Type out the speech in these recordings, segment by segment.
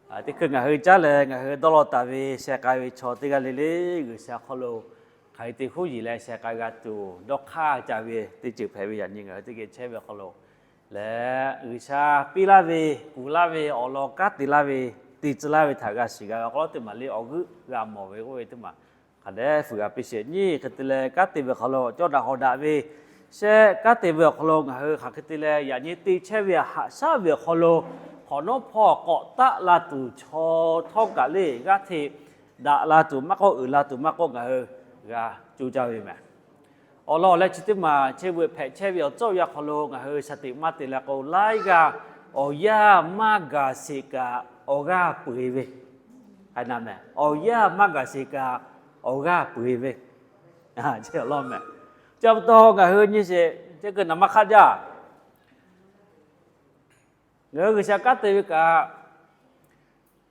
Teˇ hkui ngaˬ hui caˉ leh ngaˬ hui dawˇ law taˍ ve sheh k'ai ve chaw teˇ g'aˇ le le, G'uiˬsha hk'aw lo hk'aˬ hk'e te huˉ yiˍ leh sheh k'ai g'a tuˬ dawˇ hk'aˇ ca ve teˇ ceuˬ hpehꞈ ve yaꞈ nyi ngaˬ hui teˇ geh chehˇ ve awˬ hk'aw lo lehˬ, G'uiˬsha piˇ laˇ ve, kuˬ laˇ ve, awˬ lawn kanˉ te laˇ ve, te tcuh laˇ ve htaꞈ g'a shiˍ g'a ve awˬ hk'aw lo teˇ maˬ le awˬ g'euˆ g'a mawˬ ve k'oˆ ve teˇ maˬ hk'a dehꞈ fuiˍ g'a piˇ sheˍ. Nyi hk'e te leh kanˉ te ve awˬ hk'aw lo cawˇ daꞈ hawˍ daꞈ ve shehˆ kanˉ te ve awˬ hk'aw lo ngaˬ hui hk'aˬ hk'e te leh yaꞈ nyi te chehˇ ve haꞈ shaˉ ve awˬ hk'aw lo hk'awꞈ nawˉ hpawˇ k'awꞈ taˆ la tuˬ chaw htawˇ kaꞈ le g'aˇ hteꞈ daꞈ la tuˬ maˇ k'oˆ, uiˍ la tuˬ maˇ k'oˆ, ngaˬ hui g'a coˇ caˇ ve mehˍ. Awˬ lawn leh chi teˇ maˬ chehˇ ve hpehꞈ chehˇ ve awˬ tcuhˇ awˬ yanˇ hk'aw lo ngaˬ hui shaˍ tiꞈ maˇ te leh k'o, laiˉ g'aˇ awˬ yanˇ maˇ gaˬ sheˍ kaꞈ awˬ g'aˇ peu eˬ ve, awˬ yanˇ maˇ gaˬ sheˍ kaꞈ awˬ g'aˇ peu eˬ ve, awˬ lawn mehˍ. Chi pa taw ngaˬ hui nyi sheˍ, chi keu naˍ maˇ hk'aˆ jaˇ. Ngaˬ hui G'uiˬsha kanˉ te ve kaꞈ,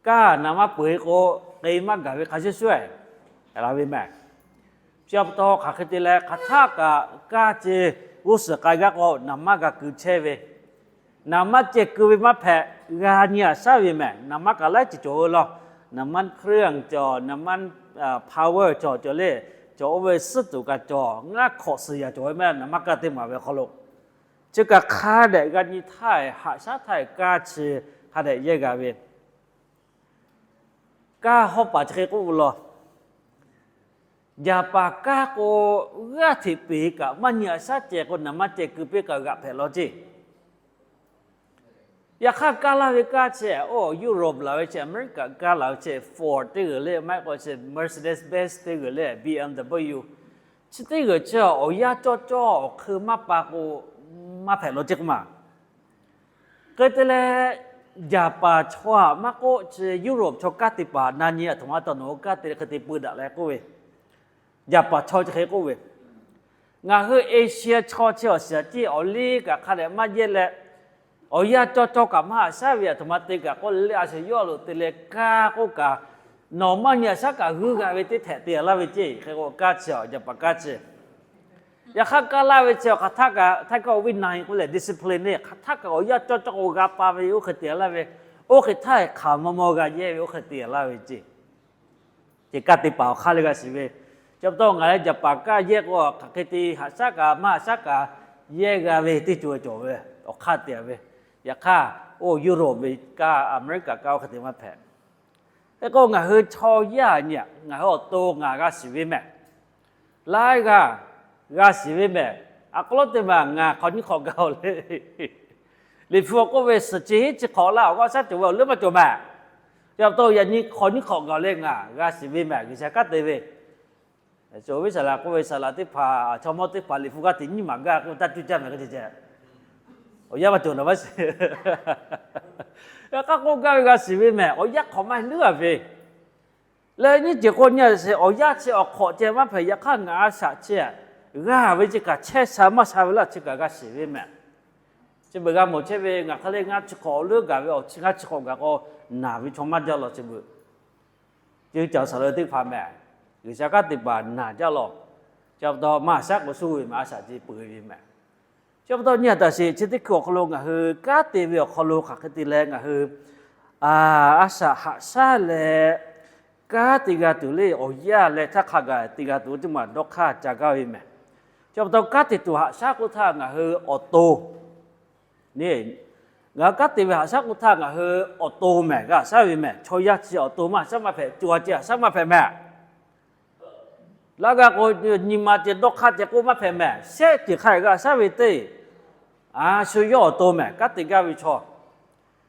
kaˇ naˍ maˇ peu eˬ k'o, k'ai maˇ gaˬ ve hk'a shuˍ shuˍ la ve mehˍ. Chi pa taw hk'aˬ hk'e te leh hk'aˬ htaˆ kaꞈ kaˇ chi g'uˇ suhˍ k'ai gaˇ k'o naˍ maˇ g'a keu chehˇ ve, naˍ maˇ ceh keu ve maˇ hpehꞈ, g'a nyi haꞈ shaˉ ve mehˍ. Naˍ maˇ kaꞈ laiˉ ceuˬ cawˬ ve law, naˍ maˇ hkriˇ cawˬ, naˍ maˇ power cawˬ cawˬ le, cawˬ oˇ ve suhˉ tuˬ kaꞈ cawˬ, ngaˇ hk'awꞈ suhˍ yaꞈ cawˬ ve mehˍ. Naˍ maˇ kaˇ teˇ maˬ ve awˬ hk'aw lo chi kaꞈ hk'a dehꞈ g'a nyi htaˇ, haꞈ shaˉ htaˇ kaˇ chi hk'a dehꞈ yehˇ g'a ve kaˇ hawˉ paˍ chi hk'e k'oˆ ve law. Jaˍpaˍ kaˇ k'o, g'aˇ hteꞈ peˬ kaꞈ maˇ nyi haꞈ shaˉ ceh k'o, naˍ maˇ ceh keu piˇ kaꞈ g'aꞈ hpehꞈ law ceˇ. Yaꞈ hk'aˇ kaˇ laˇ ve kaˇ chi, oˇ Europe laˬ ve chi, America kaˇ laˬ ve chi, Ford teˇ g'uiˬ le, maˇ heˆ k'o chi Mercedes-Benz teˇ g'uiˬ le, B M W, chi teˇ g'uiˬ chi awˬ yanˇ cawˇ cawˇ awˬ hk'eun maˇ pa k'o, maˇ hpehꞈ law ceˇ k'oˆ ma. Hk'e te leh, Jaˍpaˍ chaw aꞈ maˇ k'oˆ, chi Europe chaw kanˉ te paˍ na nyi aˬ htoꞈ ma taw nawˬ hui kanˉ te hk'e te peu daꞈ leh k'oˆ ve, Jaˍpaˍ chaw chi hk'e k'oˆ ve, ngaˬ hui Asia chaw chi awˬ shiˍ aꞈ ceˇ awˬ liˇ kaꞈ hk'a dehꞈ maˇ yehˇ leh, awˬ yanˇ cawˇ cawˇ kaꞈ maˇ haꞈ shaˉ ve aˬ htoꞈ ma te kaꞈ k'oˆ le le, a shu yawˇ lo te leh kaˇ k'oˆ kaꞈ, nawˬ maˇ nyi haꞈ shaˉ kaꞈ g'uiˇ g'a ve teˇ htehꞈ te laˇ ve ceˇ. Hk'e k'o kaˇ chi, Jaˍpaˍ kaˇ chi, yaꞈ hk'aˇ kaˇ laˇ ve chi awˬ hk'aˬ htaˆ kaꞈ htaˇ kaꞈ awˬ viˉ na e k'oˆ leh discipline le, hk'aˬ htaˆ kaꞈ awˬ yanˇ cawˇ cawˇ k'o g'a pa ve oˇ hk'e te laˇ ve, oˇ hk'e htaˇ hk'aˬ maw maw g'a yehˇ ve oˇ hk'e te laˇ ve ceˇ. Chi kanˉ te paˍ awˬ hk'aˇ le g'a shiˍ ve. Chi pa taw ngaˬ leh Jaˍpaˍ kaˇ yehˇ k'o, hk'aˬ hk'e te haꞈ shaˉ kaꞈ maˇ haꞈ shaˉ kaꞈ yehˇ g'a ve teˇ ceuˬ cawˬ ve awˬ hk'aˇ te ve. Yaꞈ hk'aˇ, oˇ Europe ve kaˇ, America kaˇ oˇ hk'e te maˇ hpehꞈ. Hk'e k'o ngaˬ hui chaw yaˇ nyi aꞈ, ngaˬ hui awˬ to ngaˬ g'a shiˍ ve mehˍ. Laiˉ g'aˇ g'a shiˍ ve mehˍ. A k'aw lawˉ teˇ maˬ ngaˬ hk'awꞈ nyiˇ hk'awꞈ gaˬ-oˬ le. Liꞈ hpu k'oˆ ve, suhˍ chi hiˉ chi hk'awꞈ laˇ awˬ g'aˇ shaˉ cawˬ ve awˬ leuˉ maˇ cawˬ mehˍ. Chi pa taw yaꞈ nyi hk'awꞈ nyiˇ hk'awꞈ gaˬ-oˬ le, ngaˬ g'a shiˍ ve mehˍ, G'uiˬsha kanˉ te ve. Cawˬ ve saˍ laꞈ k'oˆ ve saˍ laꞈ teˇ hpaˍ, chaw mawˇ teˇ hpaˍ liꞈ hpu g'aˇ teꞈ nyiˇ maˬ gaˇ k'oˆ taˇ cuˇ caˇ mehˍ k'o ceh ceh, awˬ yanˇ maˇ cawˬ naˍ maˇ shiˍ. Yaꞈ hk'aˇ k'oˆ gaˇ ve g'a shiˍ ve mehˍ, awˬ yanˇ hk'awꞈ maˇ leuˉ a ve. Leh nyiˇ ceuˬ k'o nyi a sheˍ, awˬ yanˇ chi awˬ hk'awꞈ ceh maˇ hpehꞈ. Yaꞈ hk'aˇ ngaˬ a shaꞈ chi g'a ve chi kaꞈ chehˇ sha maˇ sha ve laˇ chi kaꞈ g'a shiˍ ve mehˍ. Chi beuꞈ g'a mawˬ chehˇ ve ngaˬ hk'e le ngaˇ chi hk'awꞈ leuˉ gaˬ ve awˬ chi ngaˇ chi hk'awꞈ gaˬ k'o, naˬ ve chaw maˇ jaˇ law chi beuꞈ. Ceuˬ caˬ saˍ laꞈ teˇ hpaˍ mehˍ, G'uiˬsha kanˉ te paˍ naˬ jaˇ law. Chi pa taw maˇ shaˉ k'o suh ve mehˍ, a shaꞈ chi peu ve mehˍ. Chi pa taw nyi a taˍ sheˍ, chi teˇ hkui awˬ hk'aw lo ngaˬ hui kanˉ te ve awˬ hk'aw lo hk'aˬ hk'e te leh ngaˬ hui a shaꞈ haꞈ shaˉ leh kanˉ te g'a tuˬ le, awˬ yanˇ leh htaˇ hk'a gaˬ te g'a tuˬ teˇ maˬ dawˇ hk'aˇ ca gaˇ ve mehˍ. Chi pa taw kanˉ te tuˬ haꞈ shaˉ k'oˆ htaˇ ngaˬ hui awˬ to, ngaˬ hui kanˉ te ve haꞈ shaˉ k'oˆ htaˇ ngaˬ hui awˬ to mehˍ, g'a haꞈ shaˉ ve mehˍ. Chaw yaˇ chi awˬ to maˇ haꞈ shaˉ maˇ hpehꞈ, co a ceh haꞈ shaˉ maˇ hpehꞈ mehˍ. Laˇ g'a k'o, nyi ma ceh dawˇ hk'aˇ ceh k'oˆ maˇ hpehꞈ mehˍ. Shehˆ ceuˬ hk'a g'a shaˉ ve teˇ, a shu yawˇ awˬ to mehˍ, kanˉ te gaˇ ve chaw.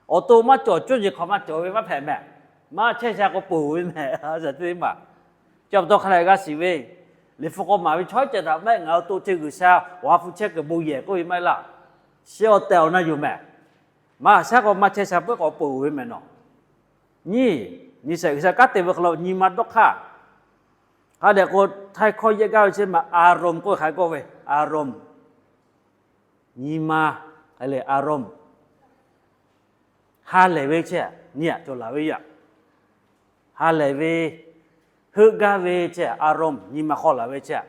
Awˬ to maˇ cawˬ, cuˇ yiˍ hk'awꞈ maˇ cawˬ ve maˇ hpehꞈ mehˍ. Maˇ chehˇ sha k'o poˬ ve mehˍ. Chi pa taw hk'a lehˬ g'a shiˍ ve, liꞈ hpu k'aw maˍ ve chaw ceh htaꞈ mehˆ ngaˬ awˬ to ceh G'uiˬsha awˬ ha hpu chehˇ kuiˬ bon yehˬ k'oˆ ve maˇ heˆ laˇ. Shehˆ awˬ tehˬ awˬ na yoˬ mehˍ. Maˇ haꞈ shaˉ k'o maˇ chehˇ sha peuˬ k'awꞈ poˬ ve mehˍ nawˬ. Nyi, nyi sheˍ G'uiˬsha kanˉ te ve hk'aw lo nyi ma dawˇ hk'aˇ. Hk'a dehꞈ k'o, htaiˇ hkawˇ yehˇ gaˇ ve chi ma อารมณ์ k'oˆ ve hk'aˬ hk'e k'oˆ ve, อารมณ์. Nyi ma, hk'e le อารมณ์. Ha lehˬ ve chi nyi aꞈ cawˬ laˬ ve yaꞈ. Ha lehˬ ve, heuˆ gaˇ ve chi อารมณ์ nyi ma hk'aw laˬ ve chi.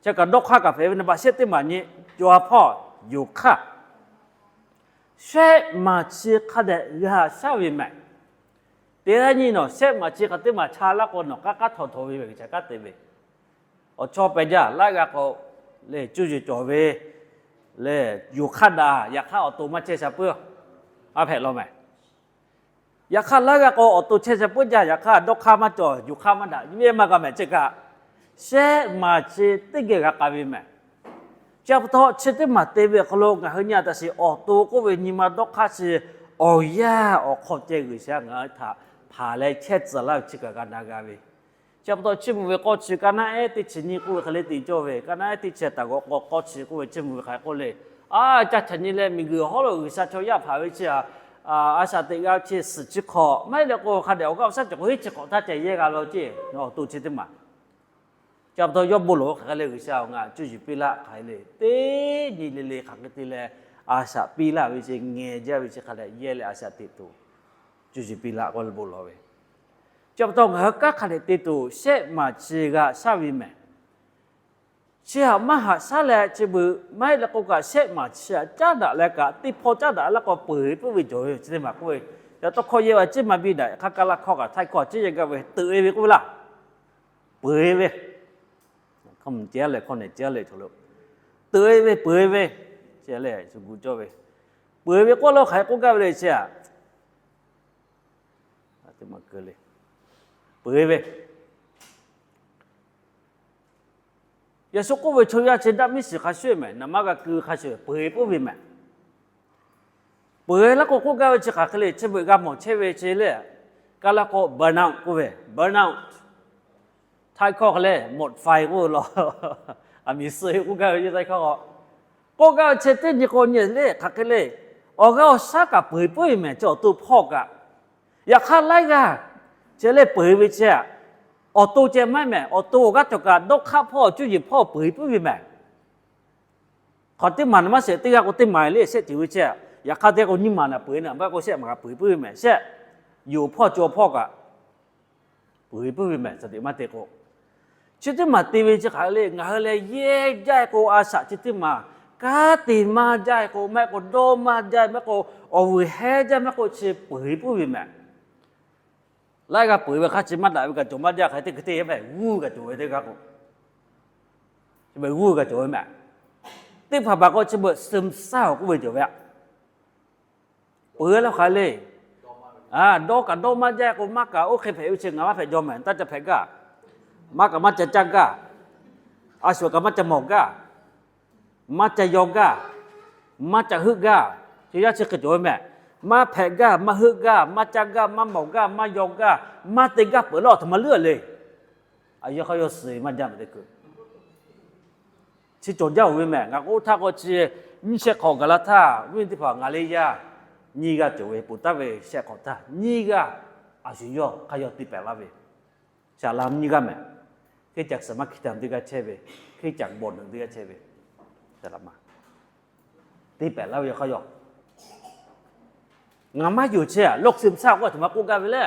Chi kaꞈ dawˇ hk'aˇ kaꞈ hpehꞈ ve naˍ baꞈ shehˆ teˇ maˬ nyi, co a hpawˇ yoˬ hk'aˇ. Shehˆ maˬ chi hk'a dehꞈ g'a haꞈ shaˉ ve mehˍ. Teˇ g'aˇ nyi nawˬ shehˆ maˍ chi hk'aˬ teˇ maˬ cha laˇ k'o, nawˬ k'aˉ k'aˉ htawnˍ htawnˍ ve G'uiˬsha kanˉ te ve, awˬ chawˇ peh jaˇ, laiˉ g'aˇ k'o lehˬ cuˇ yiˍ cawˬ ve, lehˬ yoˬ hk'aˇ daꞈ, yaꞈ hk'aˇ awˬ to maˇ chehˇ sha puiˉ, maˇ hpehꞈ law mehˍ. Yaꞈ hk'aˇ laiˉ g'aˇ k'o awˬ to chehˇ sha puiˉ jaˇ, yaꞈ hk'aˇ dawˇ hk'aˇ maˇ cawˬ, yoˬ hk'aˇ maˇ daꞈ, nyi ve maˇ g'a mehˍ. Chi kaꞈ shehˆ maˍ chi teˇ geh g'a k'ai ve mehˍ. Chi pa taw chi teˇ maˬ te ve awˬ hk'aw lo ngaˬ hui nyi a taꞈ shiˍ, awˬ to k'oˆ ve nyi ma dawˇ hk'aˇ chi awˬ yanˇ awˬ hk'aw ceh G'uiˬsha ngaˬ hui htaꞈ hpanˍ leh chehˇ tcuh laˇ ve chi kaꞈ g'a na g'a ve. Chi pa taw chiˇ mvuh ve k'awˇ chi ka naˉ ehˉ teˇ chi nyi k'oˆ ve hk'e le te cawˇ ve, ka naˉ ehˉ teˇ chi taˍ g'awꞈ k'aw k'awˇ chi k'oˆ ve chiˇ mvuh ve hk'aˬ hk'e k'oˆ le, a, caˇ htaꞈ nyi leh miˬguiˬ hawˉ lo G'uiˬsha chaw yaˇ hpanˍ ve chi a, a shaꞈ teꞈ g'a ve chi suhˍ chi hk'awꞈ maˇ heˆ leh k'o hk'a dehꞈ awˬ g'aˇ awˬ shaˉ cawˬ k'o heˉ chi hk'awꞈ htaˇ ceh yehˇ g'a ve awˬ ceˇ, awˬ to chi teˇ maˬ. Chi pa taw yawˇ bon lawˬ ve hk'aˬ hk'e le, G'uiˬsha-oˬ, ngaˬ cuˇ yiˍ piˇ laˇ hk'aˬ hk'e le, teˇ nyi le le hk'aˬ hk'e te leh a shaꞈ piˇ laˇ ve chi ngeh jaˇ ve chi hk'a dehꞈ yehˇ leh a shaꞈ teꞈ tuˬ, cuˇ yiˍ piˇ laˇ k'oˆ leh bon lawˬ ve. Chi pa taw ngaˬ hui kanˉ hk'a dehꞈ te tuˬ shehˆ maˍ chi g'a shaˉ ve mehˍ. Chi htaꞈ maˇ haꞈ shaˉ leh chi beuꞈ maˇ heˆ leh k'o kaꞈ shehˆ maˍ chi htaꞈ caˉ daꞈ leh kaꞈ teˇ hpawˇ caˉ daꞈ laˇ k'o peuˬ ve puiˉ ve cawˬ ve chi teˇ maˬ k'oˆ ve. Yaꞈ tawˇ hkawˇ yehˇ ve a ciˉ maˇ biˇ daꞈ, hk'aˬ kaꞈ la hkawˇ kaꞈ htaiˇ hkawˇ a ciˉ yehˇ gaˇ ve teuꞈ e ve k'oˆ ve laˇ. Peuˬ e ve, hk'aˬ mvuhˬ ceh leh hkawˇ nehˬ ceh leh cawˬ lo, teuꞈ e ve peuˬ e ve, chi lehˬ shu gu cawˇ ve, peuˬ e ve k'oˆ lo hk'aˬ hk'e k'oˆ gaˇ ve le chi a, peuˬ e ve. Yaꞈ shu k'oˆ ve chaw yaˇ chi daꞈ miˉ shiˍ hk'a shuˍ mehˍ, naˍ maˇ g'a keu hk'a shuˍ peuˬ e puiˉ ve mehˍ. Peuˬ e laˇ k'o k'oˆ gaˇ ve chi hk'aˬ hk'e le, chi beuꞈ g'a mawˬ chehˇ ve chi le, ka la k'o burnout k'oˆ ve, burnout. Htaiˇ hkawˇ hk'e leh หมดไฟ k'oˆ ve law, aˬ miˍ suh ve k'oˆ gaˇ ve htaiˇ hkawˇ k'o, k'oˆ gaˇ ve chi teˇ nyi k'o nyi le hk'aˬ hk'e le, awˬ g'aˇ awˬ shaˉ kaꞈ peuˬ e puiˉ ve mehˍ, chi awˬ to hpawˇ kaꞈ. Yaꞈ hk'aˇ laiˉ g'aˇ chi lehˬ peuˬ e ve chi a, awˬ to ceh maˇ mehˍ, awˬ to awˬ g'aˇ cawˬ kaꞈ dawˇ hk'aˇ hpawˇ cuˇ yiˍ hpawˇ peuˬ e puiˉ ve mehˍ. Hk'aˬ teˇ maˬ naˍ maˇ shehˍ, teˇ g'aˇ k'o teˇ maˬ le shehˆ ceuˬ ve chi a, yaꞈ hk'aˇ teˇ g'aˇ k'o nyiˇ maˬ naˍ peuˬ e naˍ, maˇ k'o shehˆ maˬ kaꞈ peuˬ e puiˉ ve mehˍ, shehˆ yoˬ hpawˇ cawˬ hpawˇ kaꞈ peuˬ e puiˉ ve mehˍ, caˬ teꞈ maˇ te k'o. Chi teˇ maˬ te ve chi hk'aˬ le, ngaˬ hui leh yehˇ jaˇ k'o a shaꞈ chi teˇ maˬ kanˉ te maˇ jaˇ k'o, maˇ heˆ k'o dawˇ maˇ jaˇ, maˇ heˆ k'o awˬ vuiˬ hehˉ jaˇ, maˇ heˆ k'o chi peuˬ e puiˉ ve mehˍ. Laiˉ g'aˇ peuˬ ve hk'a chi maˇ daꞈ ve kaꞈ cawˬ maˇ jaˇ, hk'aˬ hk'e te hk'e te yaˇ hpehꞈ g'uˇ kaꞈ cawˬ ve teˇ g'aˇ k'o, chi beuꞈ g'uˇ kaꞈ cawˬ ve mehˍ. Teˇ hpaˍ baˬ k'o chi beuꞈ ซึมเศร้า k'oˆ ve cawˬ ve a. Peuˬ e laˇ hk'aˬ le, dawˇ kaꞈ dawˇ maˇ jaˇ k'o maˇ kaꞈ oˇ hk'e hpehꞈ ve chi ngaˬ maˇ hpehꞈ jaw mehˍ, taˇ ca hpehꞈ gaˇ, maˇ kaꞈ maˇ ca caˇ gaˇ, a shuˍ kaꞈ maˇ ca mawˬ gaˇ, maˇ ca yaw gaˇ, maˇ ca heuˆ gaˇ, chi yaˇ chi hk'e cawˬ ve mehˍ. Maˇ hpehꞈ gaˇ, maˇ heuˆ gaˇ, maˇ caˇ gaˇ, maˇ mawˬ gaˇ, maˇ yaw gaˇ, maˇ te gaˇ peuˬ laˇ, aˬ htoꞈ ma leuˉ a le. A yaw hk'aˇ yawˇ suh e maˇ jaˇ mehˍ teˇ hkui. Chi cawˬ jaˇ oˬ ve mehˍ. Ngaˬ k'o oˇ htaˇ k'o chi nyiˇ shehˆ hk'awꞈ gaˬ la htaˇ, viˉ teˇ hpaˍ ngaˬ le yaˇ nyiˇ g'aˇ cawˬ ve, poˬ taˍ ve shehˆ hk'awꞈ htaˇ nyiˇ g'aˇ a shu yawˇ hk'aˇ yawˇ te pehˍ laˇ ve, shaˍ la nyiˇ g'aˇ mehˍ. Hk'e caꞈ suhˍ maˇ hkiˬ htaꞈ teˇ g'aˇ chehˇ ve, hk'e caꞈ bawˬ naˬ teˇ g'aˇ chehˇ ve, shaˍ la ma te pehˍ laˇ ve yawˇ hk'aˇ yawˇ. Ngaˬ maˇ yonˍ chehˇ a, โรคซึมเศร้า k'oˆ a htoꞈ ma k'oˆ gaˇ ve le.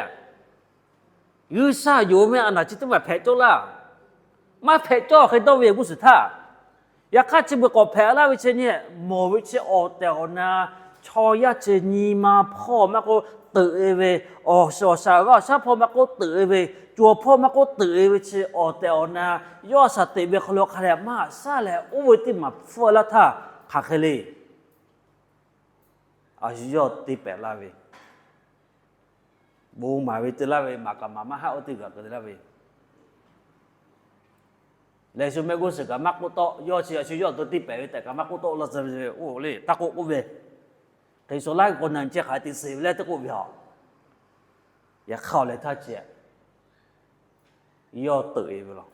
G'uiˬsha yonˍ ve a naˬ chi teˇ maˬ hpehꞈ cawˇ laˇ. Maˇ hpehꞈ cawˇ hk'e dawˇ ve g'uˇ suhˍ htaˇ, yaꞈ hk'aˇ chi beuꞈ k'awꞈ hpehꞈ laˇ ve chi nyi, mawˬ ve chi awˬ tehˬ awˬ na, chaw yaˇ chi nyi ma hpawˇ maˇ k'oˆ teuꞈ e ve, awˬ shaˍ awˬ shaˍ g'aˇ awˬ shaˉ hpawˇ maˇ k'oˆ teuꞈ e ve, cawˬ hpawˇ maˇ k'oˆ teuꞈ e ve chi awˬ tehˬ awˬ na, yawˇ a shaꞈ teꞈ ve hk'aw lo hk'a dehꞈ maˇ haꞈ shaˉ leh oˇ ve teˇ maˬ hpfuhˇ laˇ htaˇ hk'aˬ hk'e le. A shu yawˇ te pehˍ laˇ ve, bon maˍ ve te laˇ ve, maˍ kaꞈ maˍ maˇ haˆ oˇ teˇ g'aˇ k'ai te laˇ ve, lehˬ shu mehˆ g'uˇ suhˍ kaꞈ maˇ k'oˆ tawˆ, yawˇ chi a shu yawˇ awˬ to te pehˍ ve tehꞈ kaꞈ maˇ k'oˆ tawˆ laˇ tcuh ve, oˇ le taˇ k'oˆ k'oˆ ve, hk'e shu laˇ k'awꞈ naˬ chi hk'aˬ hk'e te suh ve le tehꞈ k'oˆ ve a. Yaꞈ hk'aˇ awˬ lehˬ htaˇ chi yawˇ teuꞈ e ve law,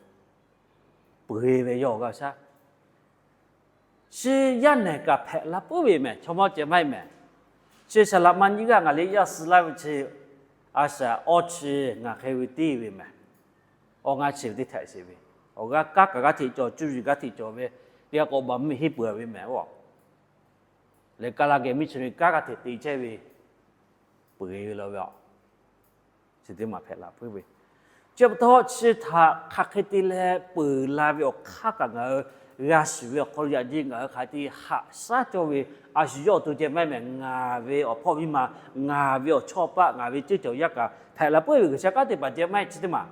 peuˬ e ve yawˇ awˬ g'aˇ shaˉ. Chi yaˇ nehˬ kaꞈ hpehꞈ la puiˉ ve mehˍ, chaw mawˇ ceh maˇ heˆ mehˍ. Chi shaˍ laꞈ ma nyiˇ g'aˇ ngaˬ le yaˇ suh laˇ ve chi, a shaꞈ awˇ chi ngaˬ hk'e ve tiˉ ve mehˍ. Awˇ ngaˇ chi ve teˇ htehꞈ sheˍ ve, awˬ g'aˇ kanˉ kaꞈ g'aˇ hteꞈ cawˬ, cuˇ yiˍ g'aˇ hteꞈ cawˬ ve, teˇ g'aˇ k'awꞈ baˬ mvuhˇ miˬ henˇ peuˬ ve mehˍ oˬ. Lehˬ ka la geh missionary kanˉ g'aˇ hteꞈ te chehˇ ve, peuˬ e ve law ve a. Chi teˇ maˬ hpehꞈ la puiˉ ve, chi pa taw chi htaꞈ hk'aˬ hk'e te leh peuˬ la ve awˬ hk'aˇ kaꞈ ngaˬ hui g'a shiˍ ve awˬ hk'aw lo yaꞈ nyi ngaˬ hui hk'aˬ hk'e te haꞈ shaˉ cawˇ ve a shu yawˇ awˬ to ceh maˇ heˆ mehˍ. Ngaˬ ve awˬ hpawˇ miˇ ma, ngaˬ ve awˬ chawˇ paˆ, ngaˬ ve ceuˇ cawˬ yaˇ kaꞈ hpehꞈ la puiˉ ve G'uiˬsha kanˉ te paˍ ceh maˇ heˆ chi teˇ maˬ.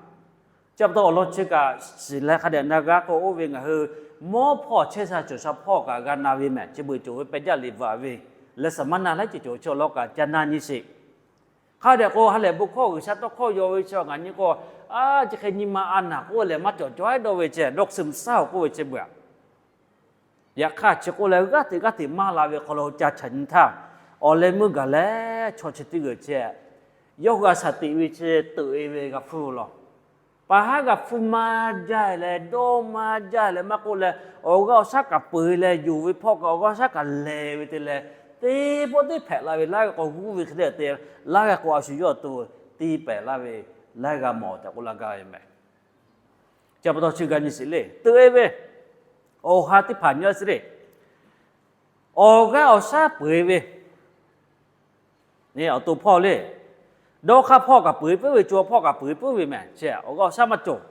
Chi pa taw awˬ lawn chi kaꞈ shiˍ leh hk'a dehꞈ na g'a k'o, oˇ ve ngaˬ hui mawˇ hpawˇ chehˇ sha cawˬ sha hpawˇ kaꞈ g'a na ve mehˍ. Chi beuꞈ cawˬ ve peh jaˇ liꞈ bvuhꞈ ve leh saˍ maˇ na laiˉ ceuˬ cawˬ ve chi awˬ lawn kaꞈ ca na nyi sheˍ. Hk'a dehꞈ k'o, ha lehˬ bon hkawˇ G'uiˬsha tawˇ hkawˇ yaw ve chi ngaˬ nyi k'o, a, chi hk'e nyi ma a naˬ k'oˆ leh maˇ cawˬ cawˬ-e dawˇ ve ceh, dawˇ suhˍ mvuhˇ saˉ-oˬ k'oˆ ve chi beuꞈ. Yaꞈ hk'aˇ chi k'oˆ leh g'aˇ teꞈ g'aˇ teꞈ maˇ la ve hk'aw lo ca chaꞈ nyi htaˇ, awˬ leh meuˇ gaˬ leh chaw chi teˇ g'uˬ ceh, yawˇ hui a shaˍ teꞈ ve chi teuꞈ-e ve g'a hpfuhˇ law. Pa haˉ g'a hpfuhˇ maˇ jaˇ leh, dawˇ maˇ jaˇ leh maˇ k'oˆ leh, awˬ g'aˇ awˬ shaˉ kaꞈ peu-e leh, yonˍ ve hpawˇ kaꞈ awˬ g'aˇ awˬ shaˉ kaꞈ lehˬ ve te leh, teˇ pawˆ teˇ hpehꞈ la ve laiˉ g'aˇ k'o g'uˇ ve hk'e te leh, laiˉ g'aˇ k'o a shu yawˇ awˬ to tiˇ pehˍ laˇ ve, laiˉ g'aˇ mawˬ tehꞈ k'oˆ laˇ gaˇ ve mehˍ. Chi pa taw chi g'a nyi sheˍ le, teuꞈ-e ve awˬ ha teˇ hpaˍ nyi sheˍ le, awˬ g'aˇ awˬ shaˉ peu-e ve, awˬ to hpawˇ le, dawˇ hk'aˇ hpawˇ kaꞈ peu-e puiˉ ve, co hpawˇ kaꞈ peu-e puiˉ ve mehˍ. Chi awˬ g'aˇ awˬ shaˉ maˇ cawˬ.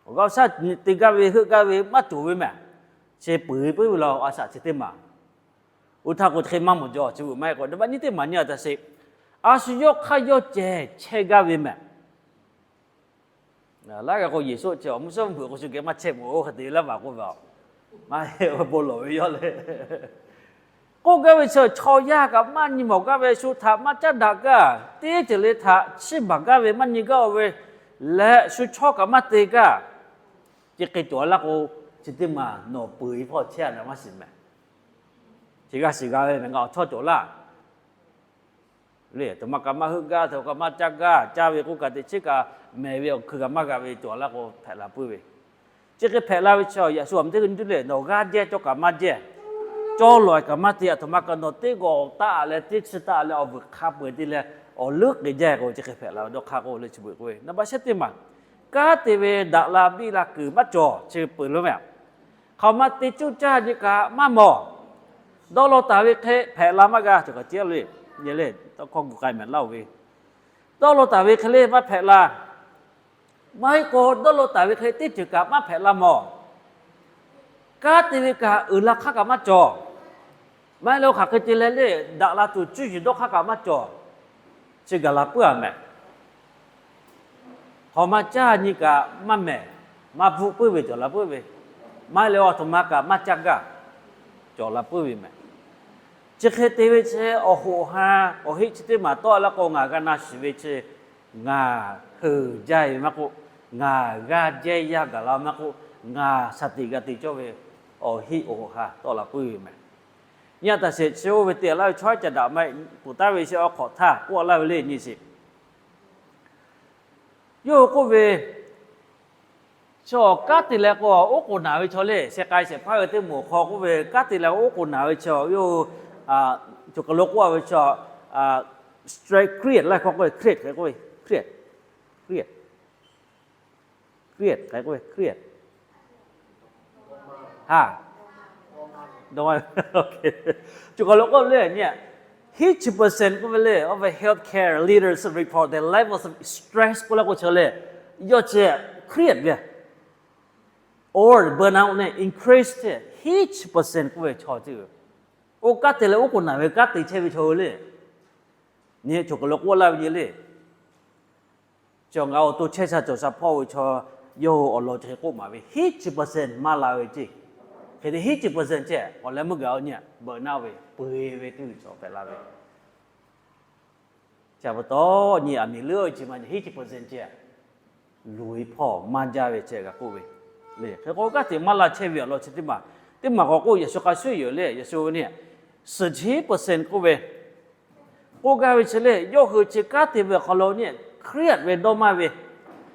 Awˬ g'aˇ awˬ shaˉ te gaˇ ve heuˆ gaˇ ve maˇ cawˬ ve mehˍ. Chi peu-e puiˉ ve law a shaꞈ chi teˇ maˬ. Oˇ htaˇ k'o chi hk'e maˇ mawˬ jaw, chi beuꞈ maˇ heˆ k'o, naˍ baˆ nyiˇ teˇ maˬ nyi a taꞈ sheˍ. A shu yawˇ hk'aˇ yawˇ ceh chehˇ gaˇ ve mehˍ. Laiˉ g'aˇ k'o Yeˍsuˆ chi awˬ mvuhˇ shawˉ mvuhˇ hpeuꞈ k'o shu geh maˇ chehˇ mawˬ, oˇ hk'e te laiˉ maˬ k'oˆ ve, maˇ heˆ, bon lawˬ ve yawˇ le. K'oˆ gaˇ ve chi chaw yaˇ kaꞈ maˇ nyi mawˬ gaˇ ve, shu htaꞈ maˇ caˉ daꞈ gaˇ, teˇ ceuˬ le htaꞈ chiˇ baˬ gaˇ ve maˇ nyi gaˇ-oˬ ve, leh shu chawˇ kaꞈ maˇ te gaˇ. Chi hk'e cawˬ laˇ k'o, chi teˇ maˬ nawˬ peu-e hpawˇ chehˇ a na maˇ shiˍ mehˍ. Chi g'a shiˍ g'a ve mehˍ, ngaˬ awˬ chawˇ cawˬ laˇ. Le, aˬ htoꞈ ma kaꞈ maˇ heuˆ gaˇ, aˬ htoꞈ ma kaꞈ maˇ caˇ gaˇ, caˇ ve k'oˆ kaꞈ teꞈ chiˉ kaꞈ mehˍ ve awˬ hkui kaꞈ maˇ g'a ve cawˬ laˇ k'o hpehꞈ la puiˉ ve. Chi hk'e hpehꞈ la ve chi yaꞈ shu aˬ miˍ teˇ g'aˇ nyi tuˬ le, nawˬ g'aˇ jehˇ cawˇ kaꞈ maˇ jehˇ, cawˇ lawˬ kaꞈ maˇ te, aˬ htoꞈ ma kaꞈ nawˬ teˇ g'awˬ taˆ leh teˇ chi taˆ leh awˬ vuiˬ hk'a peu-eˬ te leh awˬ leuˉ k'e jaˇ k'o, chi hk'e hpehꞈ la ve dawˇ hk'aˇ k'oˆ le chi beuꞈ k'oˆ ve. Naˍ baˆ shehˉ teˇ maˬ, kanˉ te ve daꞈ la biˇ la kuiˬ maˇ cawˬ, chi peuˬ lo mehˍ. Hk'aˬ ma te cuˇ caˇ nyi kaꞈ maˇ mawˬ. Dawˇ law taˍ ve hk'e hpehꞈ la maˇ g'a, cawˬ kaꞈ ceˇ le, nyi le, tawˇ hkawˇ gu k'ai mehˍ laˇ-oˬ ve, dawˇ law taˍ ve hk'e le maˇ hpehꞈ la. Maˇ heˆ k'o dawˇ law taˍ ve hk'e teˇ ceuˬ kaꞈ maˇ hpehꞈ la mawˬ. Kanˉ te ve kaꞈ uiˍ la hk'aˇ kaꞈ maˇ cawˬ. Maˇ heˆ leh hk'aˬ hk'e te leh le, daꞈ la tuˬ cuˇ yiˍ dawˇ hk'aˇ kaꞈ maˇ cawˬ. Chi gaˬ la puiˉ-a mehˍ. Hk'aˬ ma caˇ nyi kaꞈ maˇ mehˍ, maˇ bvuhˆ puiˉ ve cawˬ la puiˉ ve, maˇ heˆ leh aˬ htoꞈ ma kaꞈ maˇ caˇ gaˇ, cawˬ la puiˉ ve mehˍ. Chi hk'e te ve chi awˬ hoꞈ ha, awˬ heˆ chi teˇ maˬ tawˆ la k'o ngaˬ g'a na shiˍ ve chi, ngaˬ heuˬ jaˇ ve maˇ k'oˆ, ngaˬ g'aˇ jehˇ yaˇ gaˬ la maˇ k'oˆ, ngaˬ shaˍ tiꞈ g'a te cawˇ ve awˬ heˆ awˬ hoꞈ ha tawˆ la puiˉ ve mehˍ. Nyi a taꞈ sheˍ, chi oˇ ve te laˇ ve chaw ca daꞈ ma puꞈ taˍ ve chi awˬ hk'awꞈ htaˇ k'oˆ laˇ ve le nyi sheˍ. Yawˇ hui k'oˆ ve, chaw kanˉ te leh k'o oˉ k'oˍ naˬ ve chaw le, sheh k'ai shehˍ hpaˇ ve teˇ moˍ hk'aw k'oˆ ve, kanˉ te leh oˉ k'oˍ naˬ ve chaw yawˇ hui cawˬ kaˬ lo k'oˆ ve chaw, stress, เครียด laˇ hk'aw k'oˆ ve เครียด k'ai k'oˆ ve เครียด, เครียด, เครียด k'ai k'oˆ ve เครียด. Ha, cawˬ kaˬ lo k'oˆ le nyi, hiˉ chi percent k'oˆ ve le, of the healthcare leaders report the levels of stress k'oˆ laˇ k'o chaw le, yawˇ chi เครียด ve or burnout ne increase te hiˉ chi percent k'oˆ ve chaw ceuˬ, oˇ kanˉ te leh oˉ k'oˍ naˬ ve kanˉ te chehˇ ve chaw hui le, nyi cawˬ kaˬ lo k'oˆ laˇ ve nyi le. Cawˬ ngaˬ awˬ to chehˇ sha cawˬ sha hpawˇ ve chaw, yawˇ hui awˬ lawn chi hk'e k'oˆ maˍ ve, hiˉ chi percent maˇ la ve ceˇ. Hk'e te hiˉ chi percent ceh awˬ leh meuˇ gaˬ-o nyi, burnout ve, peu-e ve teˇ cawˬ hpehꞈ la ve. Chi pa taw nyi aˬ miˍ leuˉ-o chi ma nyi hiˉ chi percent ceh, luˬ ve hpawˇ maˇ jaˇ ve ceh g'a k'oˆ ve le. Hk'e k'o kanˉ te maˇ la chehˇ ve awˬ lawn chi teˇ maˬ, teˇ maˬ k'awꞈ k'oˆ Yeˍsuˆ hk'a shuˍ yoˬ le, Yeˍsuˆ ve nyi, suhˍ chi hiˉ percent k'oˆ ve, k'oˆ gaˇ ve chi le, yawˇ hui chi kanˉ te ve awˬ hk'aw lo nyi เครียด ve dawˇ maˇ ve,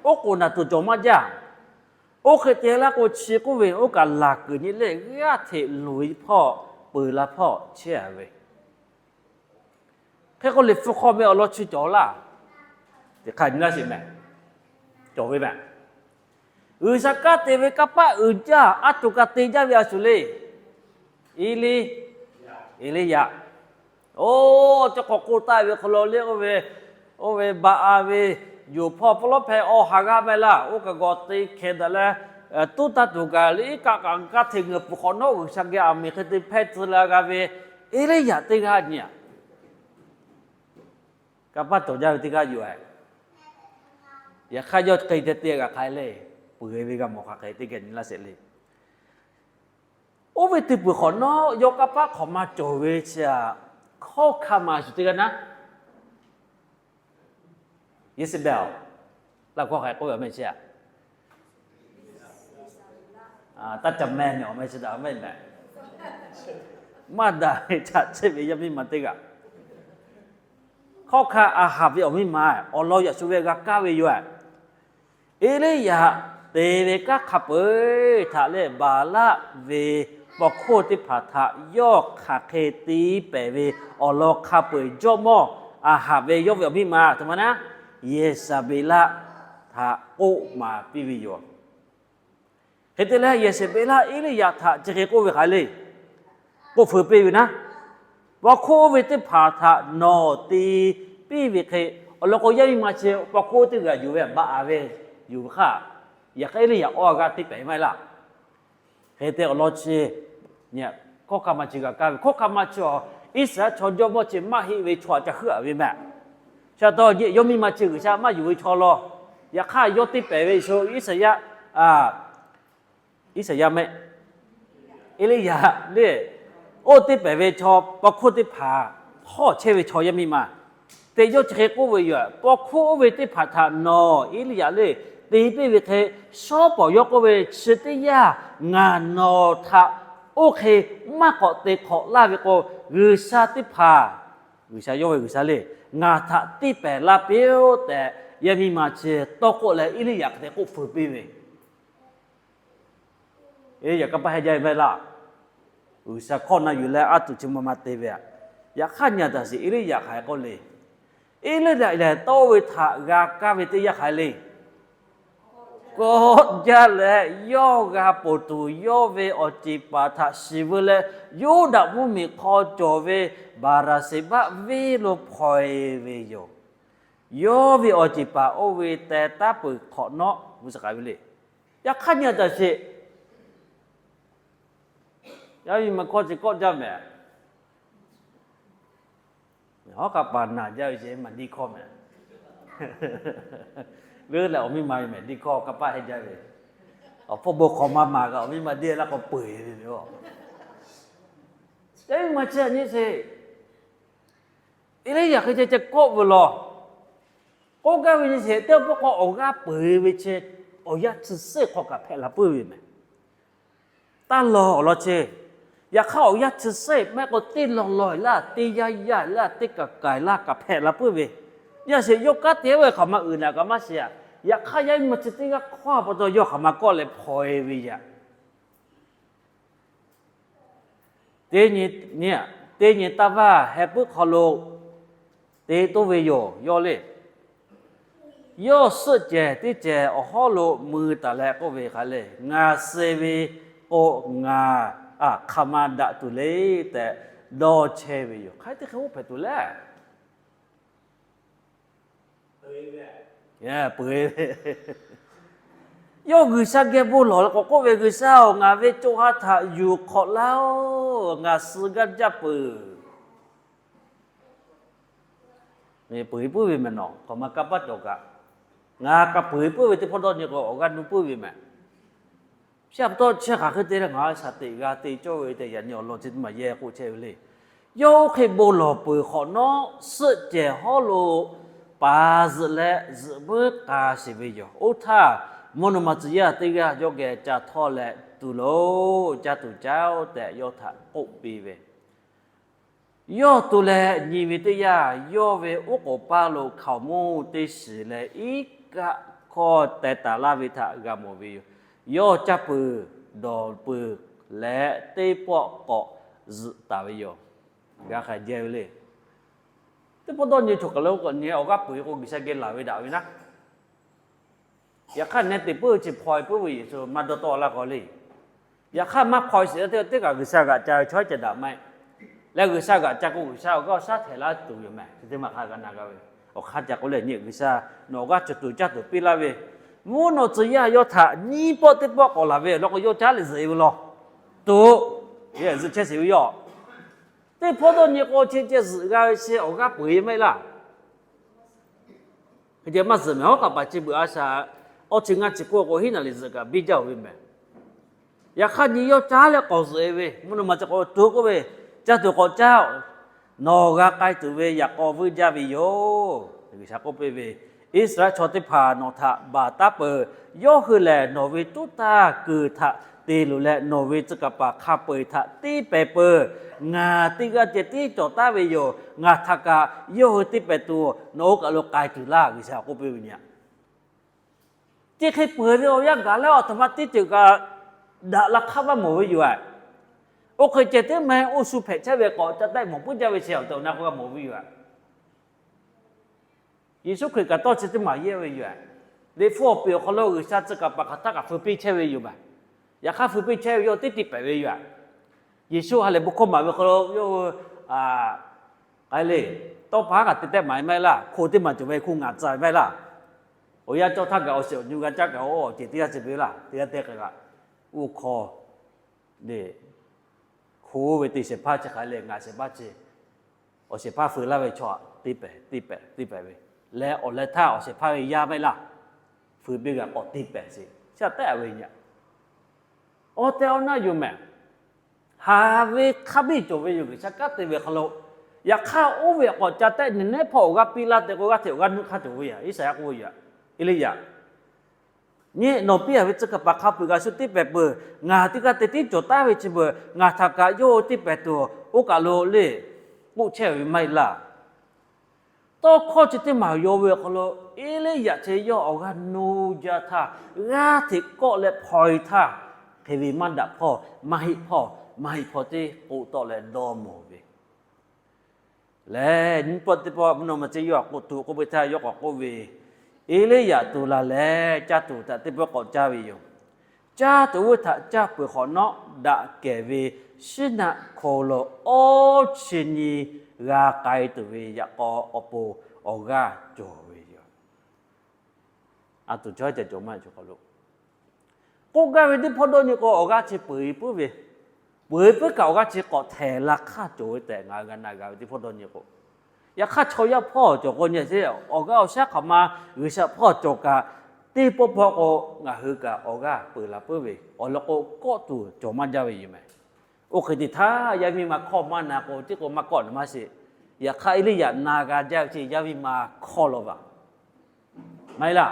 oˉ k'oˍ naˬ tuˬ cawˬ maˇ jaˇ. Oˇ hk'e te laˇ k'o chi k'oˆ ve oˇ kaꞈ laˬ kuiˬ nyi le, g'aˇ hteꞈ luˬ ve hpawˇ peu-e la hpawˇ chehˇ a ve. Hk'e k'o Liꞈ hpu hk'aw ve awˬ lawn chi cawˬ laˇ. Teˇ hk'aˇ nyi laˇ sheˍ mehˍ. Cawˬ ve mehˍ. G'uiˬsha kanˉ te ve kanˇ paˆ uiˍ jaˇ, a tuˬ kaꞈ te jaˇ ve a shuˍ le. Eˇliˇ, Eˇliˇyaꞈ. Oˇ, cawˇ hk'awꞈ k'oˆ taˆ ve hk'aw lo le, oˇ ve, oˇ ve Baˆaˍ ve yonˍ hpawˇ pawˇ lawˉ hpehꞈ awˬ ha g'aˇ mehˍ laˇ. Oˇ kaꞈ g'awˬ te hkeh daꞈ leh, Toˇ taˇ tuˬ kaꞈ liꞈ iˉ kaˆ kaꞈ kaˇ hteꞈ ngeuˍ peuˬ hk'awꞈ nawˉ, G'uiˬsha geh aˬ miˍ hk'e te hpehˇ tcuh la g'a ve Eˇliˇyaꞈ teˇ g'aˇ nyi-a, kanˇ paˆ cawˬ jaˇ ve teˇ g'aˇ yoˬ. Yaꞈ hk'aˇ yawˇ hk'e te te g'a hk'aˬ hk'e le, peuˬ ve g'a mawˬ hk'aˬ hk'e teˇ geh nyi laˇ sheˍ le. Oˇ ve te peuˬ hk'awꞈ nawˉ yawˇ kanˇ paˆ hk'awꞈ ma cawˬ ve chi-a, hkawˇ hkanˇ ma shuˍ teˇ g'aˇ naˉ, Yehˇzeˍbaˆ, laˇ hkawˇ hk'a k'oˆ ve awˬ meh chi-a, taˇ ca meh ne awˬ meh chi daꞈ meh meh, maˇ daꞈ ve htaꞈ chehˇ ve yaˇ miˇ ma teˇ g'aˇ, hkawˇ hkanˇ Aˍhaˍ ve awˬ miˇ ma awˬ lawn yaꞈ shu ve g'a kaˇ ve yoˬ. Eˇliˇyaꞈ te ve kanˉ hk'a peu-eˬ htaꞈ leh Baˍlaˆ ve paw hkuˇ teˇ hpaˍ htaꞈ yawˇ hk'aˬ hk'e te pehˍ ve awˬ lawn hk'a peu-eˬ jawˇmawˇ Aˍhaˍ ve yawˇ ve awˬ miˇ ma a htoꞈ ma naˉ, Yeˍzaˍbeˍlaˆ htaꞈ k'oˆ maˍ piˇ ve yoˬ. Hk'e te leh Yeˍzaˍbeˍlaˆ Eˇliˇyaꞈ htaꞈ chi hk'e k'oˆ ve hk'aˬ hk'e le, k'oˆ feu piˇ ve naˉ, paw hkuˇ oˇ ve teˇ hpaˍ htaꞈ nawˬ te piˇ ve hk'e, awˬ lawn k'o yaˇ miˇ ma chi paw hkuˇ teˇ g'aˇ yuˬ ve baꞈ ve, yuˬ ve hk'aˇ, yaꞈ hk'aˇ Eˇliˇyaꞈ awˬ g'aˇ teˇ pehˍ maˇ heˆ laˇ. Hk'e te awˬ lawn chi hkawˇ hkanˇ ma chi g'a kaˇ ve, hkawˇ hkanˇ ma chi a, Iˉsaˍreˍlaˆ chaw jawˇmawˇ chi maˇ heˆ ve chaw ca heuˆ-a ve meh. Chi pa taw yawˇ miˇ ma chi G'uiˬsha maˇ yuˬ ve chaw law. Yaꞈ hk'aˇ yawˇ teˇ pehˍ ve sho Iˉsaˍyaˆ, Iˉsaˍyaˆ meh, Eˇliˇyaꞈ le, oˇ teˇ pehˍ ve chaw paw hkuˇ teˇ hpaˍ hpawˇ chehˇ ve chaw yaˇ miˇ ma te yawˇ chi hk'e k'oˆ ve yoˬ. Paw hkuˇ oˇ ve teˇ hpaˍ htaꞈ nawˬ Eˇliˇyaꞈ le te piˇ ve hk'e, shawˉ pawˍ yawˇ k'oˆ ve chi teˇ yanˇ ngaˬ nawˬ htaꞈ oˇ hk'e maˇ k'awꞈ te hk'awꞈ laˇ ve k'o, G'uiˬsha teˇ hpaˍ, G'uiˬsha yawˇ ve G'uiˬsha le, ngaˬ htaꞈ tiˇ pehˍ laˇ piˇ-oˆ tehꞈ, yaˇ miˇ ma chi tawˇ k'oˆ leh Eˇliˇyaꞈ hk'e te k'oˆ feu piˇ ve. Eˇliˇyaꞈ kanˇ paˆ heh jaˇ ve maˇ heˆ laˇ. G'uiˬsha hkawˇ na yuˬ leh aˉ tuˬ chi ma ma te ve. Yaꞈ hk'aˇ nyi-a taˍ sheˍ, Eˇliˇyaꞈ hk'aˬ hk'e k'oˆ le. Eˇliˇyaꞈ lehˬ tawˇ ve htaꞈ g'a kaˇ ve teˇ yanˇ hk'aˬ hk'e le, kawˆ jaˇ leh yawˇ g'a ponˬ tuˬ yawˇ ve awˬ ceˬ paˍ htaꞈ shiˍ veu leh, Yuˇdaꞈ mvuhˇmiˬ hk'aw cawˬ ve Baˍraˍseˍbaˆ venˇ lo hpaw-e ve yoˬ. Yawˇ ve awˬ ceˬ paˍ oˇ ve teh taˉ peuˬ hk'awꞈ nawˉ g'uˇ suhˍ k'ai ve le. Yaꞈ hk'aˇ nyi-a taˍ sheˍ, yaˇ miˇ ma hkawˇ chi kawˆ jaˇ mehˍ. Hawˉ hk'a paˍ naˬ jaˇ ve ce maˇ diˇ hkawˇ mehˍ. Leuˉ leh awˬ miˇ ma ve mehˍ diˇ hkawˇ kanˇ paˆ heh jaˇ ve. Awˬ hpawˇ bon hk'awꞈ ma maˍ kaꞈ awˬ miˇ ma diˇ laˇ k'o peu-eˬ ve mehˍ. Yaˇ miˇ ma chi nyi sheˍ. Eˇliˇyaꞈ hk'e ceh ceh kawˆ ve law. K'oˆ gaˇ ve nyi sheˍ, teˇ pawˆ k'o awˬ g'aˇ peu-eˬ ve chi awˬ yanˇ chi suhˉ hk'aw kaꞈ hpehꞈ la puiˉ ve mehˍ. Taˇ lawˬ awˬ lawn chi. Yaꞈ hk'aˇ awˬ yanˇ chi suhˉ maˇ heˆ k'o teˇ law law laˇ, teˇ yanˇ yanˇ laˇ, teˇ kaˬ kaˬ laˇ kaꞈ hpehꞈ la puiˉ ve. Yaˇ sheˍ yawˇ kanˉ te ve hk'aˬ ma uiˍ naˍ kaꞈ maˇ shiˍ-a. Yaꞈ hk'aˇ yaˇ miˇ ma chi teˇ g'aˇ hkawˇ pa taw yawˇ hk'aˬ ma kawˆ leh hpaw-e ve yaꞈ. Teˇ nyi, teˇ nyi taˇ vaˇ heh puiˉ hk'aw lo te toˇ ve yoˬ. Yawˇ le, yawˇ suhˆ cehˬ teˇ cehˬ awˬ hawˉ lo mui taˍ leh k'oˆ ve hk'a le, ngaˬ suh ve k'o ngaˬ hk'aˬ ma daꞈ tuˬ le tehꞈ dawˇ chehˇ ve yoˬ. Hk'aˬ hk'e te hk'e oˇ hpehꞈ tuˬ le. Peuˬ-e ve, yawˇ G'uiˬsha geh bon lawˬ leh k'awꞈ k'oˆ ve, G'uiˬsha-oˬ, ngaˬ ve co ha htaꞈ yuˬ hk'awꞈ laˇ-oˆ. Ngaˬ suh gaˇ jaˇ peuˬ. Peuˬ-e puiˉ ve mehˍ nawˬ, hk'aˬ ma kanˇ paˆ cawˬ kaꞈ, ngaˬ kaꞈ peuˬ-e puiˉ ve teˇ hpawˇ dawˇ nyi k'o awˬ g'aˇ nuˇ puiˉ ve mehˍ. Chi pa taw chi hk'aˬ hk'e te leh ngaˬ shaˍ teꞈ g'a te cawˇ ve tehꞈ yaꞈ nyi awˬ lawn chi teˇ maˬ yehˇ k'oˆ chehˇ ve le. Yawˇ oˇ hk'e bon lawˬ peuˬ hk'awꞈ nawˉ, suhˆ cehˬ hawˉ lo paˍ zuhꞈ leh zuhꞈ muiˉ k'a sheˍ ve yoˬ. Oˇ htaˇ, mvuhˇ naw ma tcuh yaˇ teˇ g'aˇ yawˇ geh ca htawˇ leh, Tuˬ loˬ, caˇ tuˬ caˇ-oˆ tehꞈ yawˇ htaꞈ k'oˆ piˇ ve. Yawˇ tu leh nyi ve teˇ yanˇ, yawˇ ve oˉ k'oˍ paˇ lo hkaoˍmonˇ teˇ shiˍ leh iˉ kaˆ hkawˇ teh taˍ laˇ ve htaꞈ g'a mawˬ ve yoˬ. Yawˇ caˇ peuˬ, dawˬ peuˬ leh teˇ pawˆ k'awꞈ zuhꞈ taˍ ve yoˬ. G'a hk'aˬ jehˇ ve le. Teˇ pawˆ dawˇ nyi choˬ kaˬ lo k'awꞈ nyi awˬ g'aˇ peuˬ k'o G'uiˬsha geh laˬ ve daꞈ ve naˉ. Yaꞈ hk'aˇ neh teꞈ puiˉ ve chi hpaw-e puiˉ ve Yeˍsuˆ maˇ dawˇ tawˆ laˇ k'o le. Yaꞈ hk'aˇ maˇ hpaw-e sheˍ teˇ kaꞈ G'uiˬsha g'aꞈ ca ve chaw ceh daꞈ maˇ heˆ. Leh G'uiˬsha g'aꞈ ca k'o G'uiˬsha awˬ g'aˇ awˬ shaˉ htehꞈ laˇ tuˬ yoˬ mehˍ. Chi teˇ maˬ hk'a g'a na g'a ve. Awˬ hk'aˇ ca k'oˆ leh nyi G'uiˬsha nawˬ awˬ g'aˇ cawˬ tuˬ caˇ tuˬ piˇ laˇ ve, Mvuhˇ naw tcuh yaˇ yawˇ htaꞈ nyiˇ pawˆ teˇ pawˆ k'awꞈ laˬ ve awˬ lawn k'o, yawˇ caˉ leh zuhꞈ e ve law. Tuˬ, zuhꞈ chehˇ sheˍ ve yoˬ. Teˇ hpawˇ dawˇ nyi k'o, chi ceh zuhꞈ g'a ve chi awˬ g'aˇ peuˬ e maˇ heˆ laˇ. Hk'e ceh maˇ zuhꞈ mehˍ, hawˉ k'aꞈ paˍ chi beuꞈ a shaꞈ, awˇ chi ngaˇ chi k'oˆ k'o, hiˉ naˍ liꞈ zuhꞈ kaꞈ biˇ jaˇ oˬ ve mehˍ. Yaꞈ hk'aˇ nyi yawˇ caˉ leh k'awꞈ zuhꞈ e ve, mvuhˇ naw ma chi k'awꞈ tuˬ k'oˆ ve, Caˇ tuˬ k'awꞈ caˇ-oˬ. Nawˬ g'a k'ai tuˬ ve yaꞈ k'aw vuiˇ jaˇ ve yoˬ. G'uiˬsha k'oˆ piˇ ve, Iˉsaˍreˍlaˆ chaw teˇ hpaˍ nawˬ htaꞈ baˬ taˉ peuˬ. Yawˇ hui lehˬ nawˬ ve tuˉ taˇ kuiˬ htaꞈ te luˬ leh, nawˬ ve tcuh kaˍ paˍ hk'a peu-eˬ htaꞈ tiˇ pehˍ peuˬ. Ngaˬ teˇ g'aˇ ceh tiˉ cawˬ taˉ ve yoˬ. Ngaˬ htaꞈ kaꞈ yawˇ hui tiˇ pehˍ tuˬ nawˬ oˇ kaˬ lo k'ai tuˬ laˇ, G'uiˬsha k'oˆ piˇ ve nyi. Chi hk'e peuˬ ve awˬ yanˇ gaˬ leh, aˬ htoꞈ ma teˇ ceuˬ kaꞈ daꞈ la hk'aˇ maˇ mawˬ ve yoˬ. Oˇ hk'e ceh teˇ maˇ heˆ, oˇ shu hpehꞈ chehˇ ve k'awꞈ ca tehˆ mawˬ puiˉ jaˇ ve chi awˬ tehˬ awˬ na k'o g'a mawˬ ve yoˬ. Yeˍsuˆ Hkriꞈ kaꞈ tawˇ chi teˇ maˬ yehˇ ve yoˬ. Liꞈ hpu awˬ peˬ awˬ hk'aw lo G'uiˬsha tcuh kaˍ paˍ hk'aˬ htaˇ kaꞈ feu piˇ chehˇ ve yoˬ baˬ. Yaꞈ hk'aˇ feu piˇ chehˇ ve yawˇ teˇ tiˇ pehˍ ve yoˬ. Yeˍsuˆ ha lehˬ bon hkawˇ maˍ ve hk'aw lo yawˇ hui k'ai le, tawˇ pa haˉ kaꞈ te tehˆ maˍ ve maˇ heˆ laˇ. Hko teˇ maˬ cawˬ ve hko ngaˬ tcuh ve maˇ heˆ laˇ. Awˬ yanˇ cawˇ htaˇ kaꞈ awˬ shehˍ awˬ nu g'a caˇ kaꞈ awˬ ceuˬ teˇ g'aˇ ceh ve laˇ. Teˇ g'aˇ te k'ai kaꞈ, oˇ hk'aw le, hko ve te shehˍ hpaˇ chi hk'aˬ le, ngaˬ shehˍ hpaˇ chi, awˬ shehˍ hpaˇ feu laˇ ve chaw aꞈ teˇ pehˍ teˇ pehˍ teˇ pehˍ ve leh, awˬ leh htaˇ awˬ shehˍ hpaˇ ve yaˇ maˇ heˆ laˇ. Feu piˇ g'a k'awꞈ teˇ pehˍ sheˍ, chi aꞈ tehˆ ve nyi. Awˬ tehˬ awˬ na yoˬ mehˍ. Haˍ ve hk'a biˇ cawˬ ve yoˬ, G'uiˬsha kanˉ te ve hk'aw lo. Yaꞈ hk'aˇ oˇ ve k'awꞈ ca tehˆ nehˬ nehˉ hpawˇ awˬ g'aˇ piˇ laˇ tehꞈ k'o, g'aˇ hteꞈ awˬ g'aˇ nuˇ hk'aˇ cawˬ ve yoˬ. Iˉsaˍyaˆ k'oˆ ve yoˬ. Eˇliˇyaꞈ, nyi, nawˬ piˇ a ve tcuh kaˍ paˍ hk'a peu-eˬ g'a shu teˇ pehˍ peuˬ. Ngaˬ teˇ g'aˇ te tiˉ cawˬ taˉ ve chi beuꞈ ngaˬ htaꞈ kaꞈ yawˇ hui teˇ pehˍ tuˬ oˇ kaˬ lo le k'oˆ chehˇ ve maˇ heˆ laˇ. Tawˇ hkawˇ chi teˇ maˬ yaw ve awˬ hk'aw lo, Eˇliˇyaꞈ chi yawˇ awˬ g'aˇ nuˇ jaˇ htaˇ, g'aˇ hteꞈ kawˆ leh hpaw e htaˇ, hk'e ve maˇ daꞈ hpawˇ, maˇ heˆ hpawˇ, maˇ heˆ hpawˇ teˇ k'oˆ tawˆ leh dawˇ mawˬ ve lehˬ, nyiˇ pawˆ teˇ pawˆ mvuhˇ naw ma ceh yawˇ htaꞈ k'oˆ tuˬ k'oˆ ve htaˇ, yawˇ k'awꞈ k'oˆ ve, Eˇliˇyaꞈ tuˬ laˬ leh caˇ tuˬ htaꞈ teˇ pawˆ k'awꞈ caˇ ve yoˬ. Caˇ tuˬ oˇ ve htaꞈ caˇ peuˬ hk'awꞈ nawˉ, daꞈ kehˬ ve shiˉ naˆ hk'aw lo awˇ chi nyi g'a k'ai tuˬ ve yaꞈ k'aw awˬ pon awˬ g'aˇ cawˬ ve yoˬ. A tuˬ chaw ceh cawˬ maˇ heˆ cawˬ hk'aw lo k'oˆ gaˇ ve teˇ hpawˇ dawˇ nyi k'o, awˬ g'aˇ chi peu-eˬ puiˉ ve, peu-eˬ puiˉ kaꞈ awˬ g'aˇ chi k'awꞈ htehˍ la hk'aˇ cawˬ ve tehꞈ ngaˬ hui g'a na g'a ve teˇ hpawˇ dawˇ nyi k'o, yaꞈ hk'aˇ chaw yaˇ hpawˇ cawˬ k'o nyi sheˍ, awˬ g'aˇ awˬ shaˉ hk'aˬ ma G'uiˬsha hpawˇ cawˬ kaꞈ, teˇ pawˆ pawˆ k'o ngaˬ hui kaꞈ awˬ g'aˇ peu-eˬ la puiˉ ve awˬ lawn k'o, kawˆ tuˬ cawˬ maˇ jaˇ ve yoˬ mehˍ. Oˇ hk'e te htaˇ, yaˇ miˇ ma hkawˇ maˇ na k'o, tiˉ k'o maˇ kawˆ na maˇ sheˍ. Yaꞈ hk'aˇ Eˇliˇyaꞈ na g'a jaˇ ve chi yaˇ miˇ ma hkawˇ law vaˬ. Maˇ heˆ laˇ.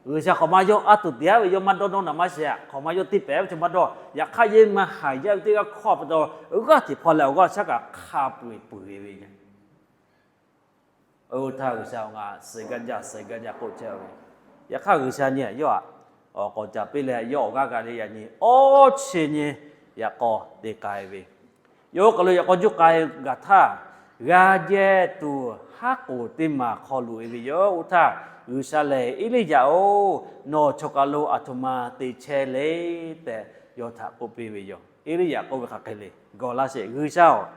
G'uiˬsha hk'awꞈ ma yawˇ a tuˬ te aˉ ve yawˇ maˇ dawˇ nawˇ naˍ maˇ sheˍ. Hk'awꞈ ma yawˇ teˇ pehˍ ve chi maˇ dawˇ. Yaꞈ hk'aˇ yaˇ miˇ ma haiˬ jaˇ ve teˇ g'aˇ hkawˇ pa taw, g'aˇ hteꞈ hpaw leh awˬ g'aˇ shaˉ kaꞈ hk'a peu-eˬ peu-eˬ ve yoˬ. Oˇ htaˇ G'uiˬsha awˬ ngaˬ suh gaˇ jaˇ, suh gaˇ jaˇ k'oˆ chehˇ ve. Yaꞈ hk'aˇ G'uiˬsha nyi yawˇ aꞈ k'awꞈ caˍ piˇ leh, yawˇ awˬ g'aˇ g'a le yaꞈ nyi awˇ chi nyi yaꞈ k'aw te k'ai ve. Yawˇ oˇ kaˬ lo yaꞈ k'aw juˇ k'ai gaˬ htaˇ, g'a jehˇ tuˬ haˉ k'oˍ teˇ maˬ hk'aw loꞈ e ve yoˬ. Oˇ htaˇ G'uiˬsha lehˬ, Eˇliˇyaꞈ-oˬ, nawˬ chaw kaˬ lo aˬ htoꞈ ma te chehˇ le tehꞈ yawˇ htaꞈ k'oˆ piˇ ve yoˬ. Eˇliˇyaꞈ k'oˆ ve hk'aˬ hk'e le, Gawˬ laˇ sheˍ, G'uiˬsha-oˬ,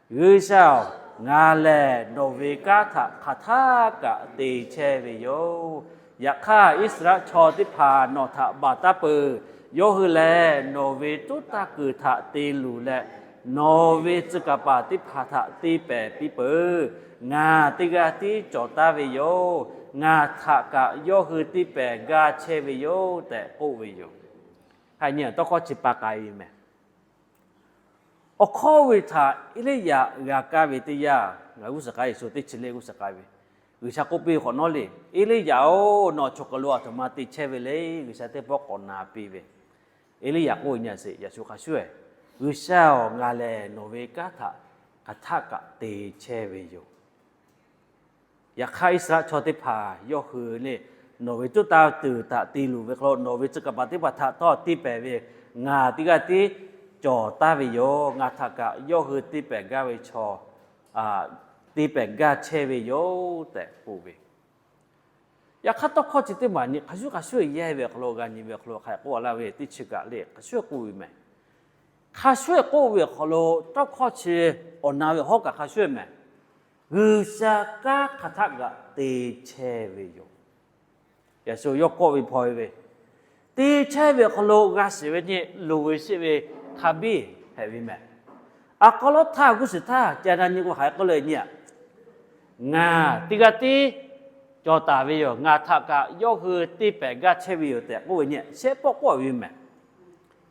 G'uiˬsha-oˬ, ngaˬ lehˬ nawˬ ve kanˉ htaꞈ hk'aˬ htaˇ kaꞈ te chehˇ ve yoˬ. Yaꞈ hk'aˇ, Iˉsaˍreˍlaˆ chaw teˇ hpaˍ nawˬ htaꞈ baˬ taˉ peuˬ. Yawˇ hui lehˬ nawˬ ve tuˉ taˇ kuiˬ htaꞈ te luˬ leh, nawˬ ve tcuh kaˍ paˍ teˇ hpaˍ htaꞈ te pehˍ piˇ peuˬ. Ngaˬ teˇ g'aˇ tiˉ cawˬ taˉ ve yoˬ. Ngaˬ htaꞈ kaꞈ yawˇ hui te pehˍ gaˇ chehˇ ve yoˬ tehꞈ k'oˆ ve yoˬ. Haiˬ nyi tawˇ hkawˇ chi pa k'ai ve mehˍ. Awˬ hkawˇ ve htaꞈ Eˇliˇyaꞈ g'a kaˇ ve teˇ yanˇ, ngaˬ g'uˇ suhˍ k'ai Yeˍsuˆ teˇ chi le g'uˇ suhˍ k'ai ve, G'uiˬsha k'oˆ piˇ hk'awꞈ nawˉ le, Eˇliˇyaꞈ-oˬ, nawˬ chaw kaˬ lo aˬ htoꞈ ma te chehˇ ve le. G'uiˬsha teˇ pawˆ k'awꞈ na piˇ ve, Eˇliˇyaꞈ k'oˆ ve nyi sheˍ, yaꞈ shu hk'a shuˍ-eˬ, G'uiˬsha-oˬ, ngaˬ lehˬ nawˬ ve kanˉ htaꞈ hk'aˬ htaˆ kaꞈ te chehˇ ve yoˬ. Yaꞈ hk'aˇ, Iˉsaˍreˍlaˆ chaw teˇ hpaˍ yawˇ hui le, nawˬ ve tuˉ taˇ kuiˬ htaꞈ te luˬ ve hk'aw lo nawˬ ve tcuh kaˍ paˍ teˇ hpaˍ htaꞈ htawˇ te pehˍ ve, ngaˬ teˇ g'aˇ tiˉ cawˬ taˉ ve yoˬ. Ngaˬ htaꞈ kaꞈ yawˇ hui te pehˍ gaˇ ve chaw, te pehˍ gaˇ chehˇ ve yoˬ tehꞈ k'oˆ ve. Yaꞈ hk'aˇ, tawˇ hkawˇ chi teˇ maˬ nyi hk'a shuˍ hk'a shuˍ-eˬ yehˇ ve awˬ hk'aw lo g'a nyi ve awˬ hk'aw lo hk'a k'oˆ laˇ ve teˇ chi kaꞈ le, hk'a shuˍ k'oˆ ve mehˍ. Hk'a shuˍ k'oˆ ve awˬ hk'aw lo tawˇ hkawˇ chi awˬ na ve hawˉ kaꞈ hk'a shuˍ mehˍ. G'uiˬsha kanˉ hk'aˬ htaˆ kaꞈ te chehˇ ve yoˬ. Yeˍsuˆ yawˇ kawˆ ve hpaw ve, te chehˇ ve awˬ hk'aw lo g'a shiˍ ve nyi loˍ ve sheˆ ve hk'a biˇ hpehꞈ ve mehˍ. A k'aw lawˉ htaˇ g'uˇ suhˍ htaˇ ca na nyi k'o hk'aˬ hk'e k'oˆ le nyi-a, ngaˬ teˇ g'aˇ tiˉ cawˬ taˍ ve yoˬ. Ngaˬ htaꞈ kaꞈ yawˇ hui teˇ pehˍ gaˇ chehˇ ve yoˬ tehꞈ k'oˆ ve nyi shehˆ pawˆ k'oˆ ve mehˍ.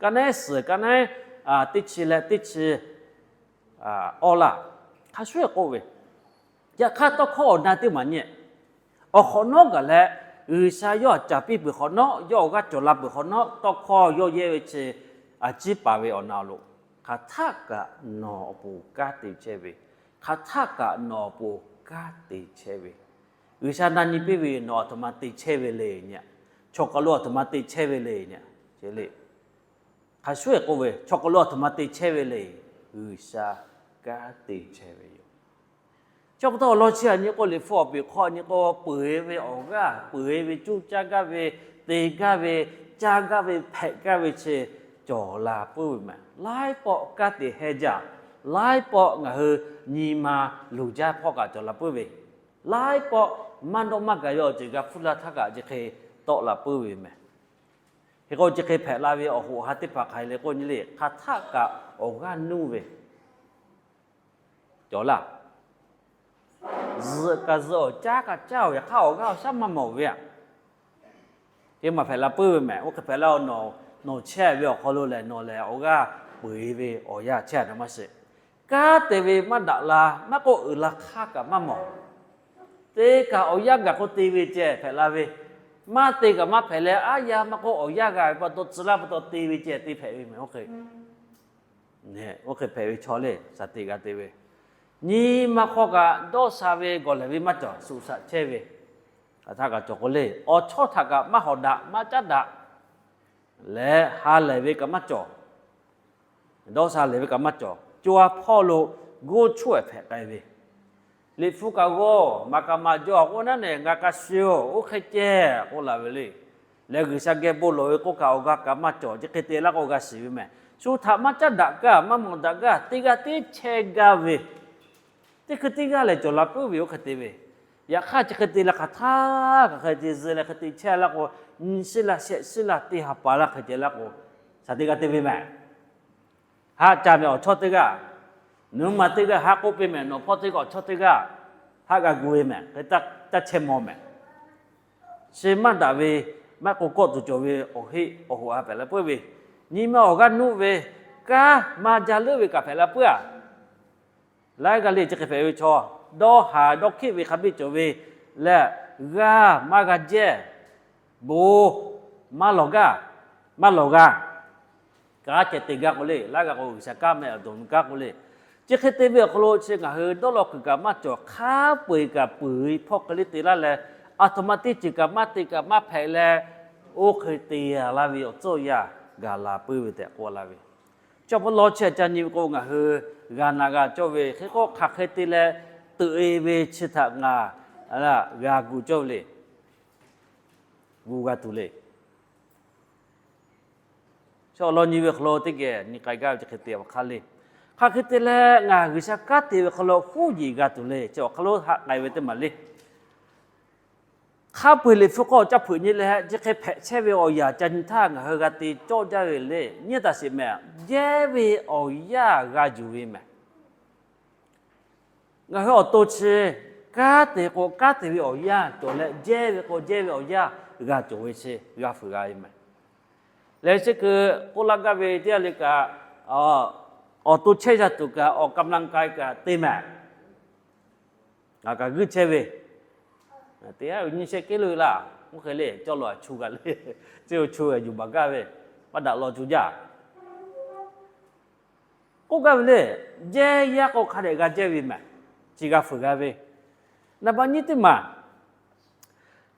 Ka naˉ suhˍ ka naˉ teˇ chi leh teˇ chi awˇ laˇ hk'a shuˍ k'oˆ ve, yaꞈ hk'aˇ tawˇ hkawˇ awˬ na teˇ maˬ nyi awˬ hk'awꞈ nawˉ gaˬ leh, G'uiˬsha yawˇ aꞈ caˍ piˇ peuˬ hk'awꞈ nawˉ, yawˇ awˬ g'aˇ cawˬ la peuˬ hk'awꞈ nawˉ, tawˇ hkawˇ yawˇ yehˇ ve chi a ciˉ paˍ ve awˬ na awˬ lo, hk'aˬ htaˆ kaꞈ nawˬ awˬ pon kanˉ te chehˇ ve, hk'aˬ htaˆ kaꞈ nawˬ awˬ pon kanˉ te chehˇ ve, G'uiˬsha na nyi piˇ ve nawˬ aˬ htoꞈ ma te chehˇ ve le nyi, chaw hk'aw lo aˬ htoꞈ ma te chehˇ ve le nyi, le hk'a shuˍ k'oˆ ve, chaw hk'aw lo aˬ htoꞈ ma te chehˇ ve le, G'uiˬsha kanˉ te chehˇ ve yoˬ. Chi pa taw awˬ lawn chi aꞈ nyi k'o, Liꞈ hpu awˬ peˍ hk'aw nyi k'o, peuˬ-e ve awˬ g'aˇ, peuˬ-e ve cuˇ caˇ gaˇ ve, te gaˇ ve, caˇ gaˇ ve, hpehꞈ gaˇ ve chi cawˬ la puiˉ ve mehˍ. Laiˉ pawˆ kanˉ te heh jaˇ. Laiˉ pawˆ ngaˬ hui nyi ma luˬ jaˇ hpawˇ kaꞈ cawˬ la puiˉ ve, laiˉ pawˆ maˇ dawˇ maˇ gaˬ ve awˬ ceuˬ g'a hpuˇ laˇ htaˇ kaꞈ chi hk'e tawˆ la puiˉ ve mehˍ. Hk'e k'o, chi hk'e hpehꞈ la ve awˬ hoꞈ ha teˇ hpaˍ hk'aˬ hk'e le k'oˆ nyi le, hk'aˬ htaˆ kaꞈ awˬ g'aˇ nuˇ ve cawˬ laˇ. Zuhꞈ kaꞈ zuhꞈ-oˬ, caˇ kaꞈ caˇ-oˬ, yaꞈ hk'aˇ awˬ g'aˇ awˬ shaˉ maˇ mawˬ ve aꞈ. Teˇ maˬ hpehꞈ la puiˉ ve mehˍ. Oˇ hk'e hpehꞈ la-o, nawˬ chehˇ ve awˬ hk'aw lo lehˬ nawˬ lehˬ awˬ g'aˇ peu-eˬ ve awˬ yanˇ chehˇ a na maˇ shiˍ. Kanˉ te ve maˇ daꞈ la, maˇ k'oˆ uiˍ la hk'aˇ kaꞈ maˇ mawˬ. Te kaꞈ awˬ yanˇ gaˬ k'o te ve ceh hpehꞈ la ve, maˇ te kaꞈ maˇ hpehꞈ leh, aˉ yaˇ maˇ k'oˆ awˬ yanˇ g'a ve pa taw tcuh laˇ pa taw te ve ceh te hpehꞈ ve mehˍ. Oˇ hk'e hpehꞈ ve chaw le, shaˍ tiꞈ g'a te ve, nyi ma hk'aw kaꞈ dawˇ sha ve gawˬ lehˬ ve maˇ cawˬ, suꞈ shaꞈ chehˇ ve, hk'aˬ htaˆ kaꞈ cawˬ k'o le, awˬ chawˇ htaꞈ kaꞈ maˇ hawˍ daꞈ maˇ caˉ daꞈ leh, ha lehˬ ve kaꞈ maˇ cawˬ, dawˇ sha lehˬ ve kaꞈ maˇ cawˬ, co ha hpawˇ lo goˇ chuˇ-ehˍ hpehꞈ k'ai ve, Liꞈ hpu kaꞈ g'awˇ, maˍ kaꞈ maˍ jaw k'oˆ naˉ nehˬ, ngaˬ kaꞈ shiˍ-oˬ, oˇ hk'e ceh k'oˆ la ve le. Leh G'uiˬsha geh bon lawˬ ve k'oˆ kaꞈ awˬ g'aˇ kaꞈ maˇ cawˬ, chi hk'e te laˇ k'o g'a shiˍ ve mehˍ. Shu htaꞈ maˇ caˉ daꞈ gaˇ, maˇ mawˬ daꞈ gaˇ, teˇ g'aˇ tiˉ chehˇ gaˇ ve, teˇ hkui teˇ g'aˇ lehˬ cawˬ la puiˉ ve oˇ hk'e te ve. Yaꞈ hk'aˇ chi hk'e te leh hk'aˬ htaˇ kaꞈ hk'e te zuh leh hk'e te chehˇ laˇ k'o, nyi shiˉ laˇ shehˆ shiˉ laˇ teˇ ha pa laˇ hk'e ceh laˇ k'o, shaˍ tiꞈ g'a te ve mehˍ. Haˆ ca mehˍ awˬ chawˇ teˇ g'aˇ, nuˇ ma teˇ g'aˇ haˆ k'oˆ piˇ mehˍ, nawˬ hpawˇ teˇ g'aˇ awˬ chawˇ teˇ g'aˇ haˆ g'a gu ve mehˍ, hk'e taˇ chehˇ maw mehˍ. Chi maˇ daꞈ ve, maˇ k'o kawˆ tuˬ cawˬ ve awˬ heˆ awˬ hoꞈ ha hpehꞈ la puiˉ ve, nyi ma awˬ g'aˇ nuˆ ve, kanˉ maˇ jaˇ leuˉ ve kaꞈ hpehꞈ la puiˉ-a. Laiˉ g'aˇ le chi hk'e hpehꞈ ve chaw, dawˇ haˍ dawˇ hkiˆ ve hk'a biˇ cawˬ ve lehˬ, g'aˇ maˇ g'a jehˇ, bon maˇ lawˬ gaˇ, maˇ lawˬ g'a. Kanˉ ceh te gaˇ k'o le, laiˉ g'aˇ k'o G'uiˬsha kanˉ meh awˬ dawˬ nu gaˇ k'o le. Chi hk'e te ve awˬ hk'aw lo chi ngaˬ hui dawˇ law kuiˬ kaꞈ maˇ cawˬ, hk'a peu-eˬ kaꞈ peu-eˬ hpawˇ hk'e le te laˇ leh, aˬ htoꞈ ma teˇ ceuˬ kaꞈ maˇ te kaꞈ maˇ hpehꞈ leh, oˇ hk'e te laˇ ve awˬ tcuhˇ awˬ yanˇ gaˬ la puiˉ ve tehꞈ k'oˆ laˇ ve. Chi pa taw chi aꞈ ca nyi ve k'o, ngaˬ hui g'a na g'a cawˇ ve hk'e k'o, hk'aˬ hk'e te leh teuꞈ-e ve chi htaꞈ ngaˬ g'a gu cawˇ ve le. Gu g'a tuˬ le. Chaw awˬ lawn nyi ve hk'aw lo teˇ geh nyi k'ai gaˇ ve chi hk'e te awˬ hk'aˇ le. Hk'aˬ hk'e te leh ngaˬ G'uiˬsha kanˉ te ve hk'aw lo huˉ yeˬ g'a tuˬ le. Chi awˬ hk'aw lo haꞈ k'ai ve teˇ maˬ le. Hk'a peu-eˬ Liꞈ hpu hk'aw caˇ hpeuꞈ nyi leh, chi hk'e hpehꞈ chehˇ ve awˬ yanˇ ca nyi htaˇ ngaˬ hui g'a te cawˇ jaˇ ve le. Nyi taˍ sheˍ mehˍ, jehˇ ve awˬ yanˇ g'a yuˬ ve mehˍ. Ngaˬ hui awˬ to chi kanˉ te k'o, kanˉ te ve awˬ yanˇ cawˬ leh, jehˇ ve k'o, jehˇ ve awˬ yanˇ g'a cawˬ ve chi g'a fuiˍ g'a ve mehˍ. Leh chi kuiˬ k'oˆ laˇ gaˇ ve teˇ yanˇ le kaꞈ, awˬ to chehˇ yaˇ tuˬ kaꞈ awˬ กำลังกาย kaꞈ te mehˍ. Ngaˬ kaꞈ g'uiˇ chehˇ ve, teˇ yanˇ nyi sheh kehˉ lo laˇ, oˇ hk'e le cawˇ law chu g'a le, ceˇ chu yuˬ baˬ gaˇ ve, maˇ daꞈ law cu jaˇ. K'oˆ gaˇ ve le, jehˇ yaˇ k'o hk'a dehꞈ g'a jehˇ ve mehˍ, chi g'a fuiˍ g'a ve. Naˍ baˆ nyiˇ teˇ maˬ,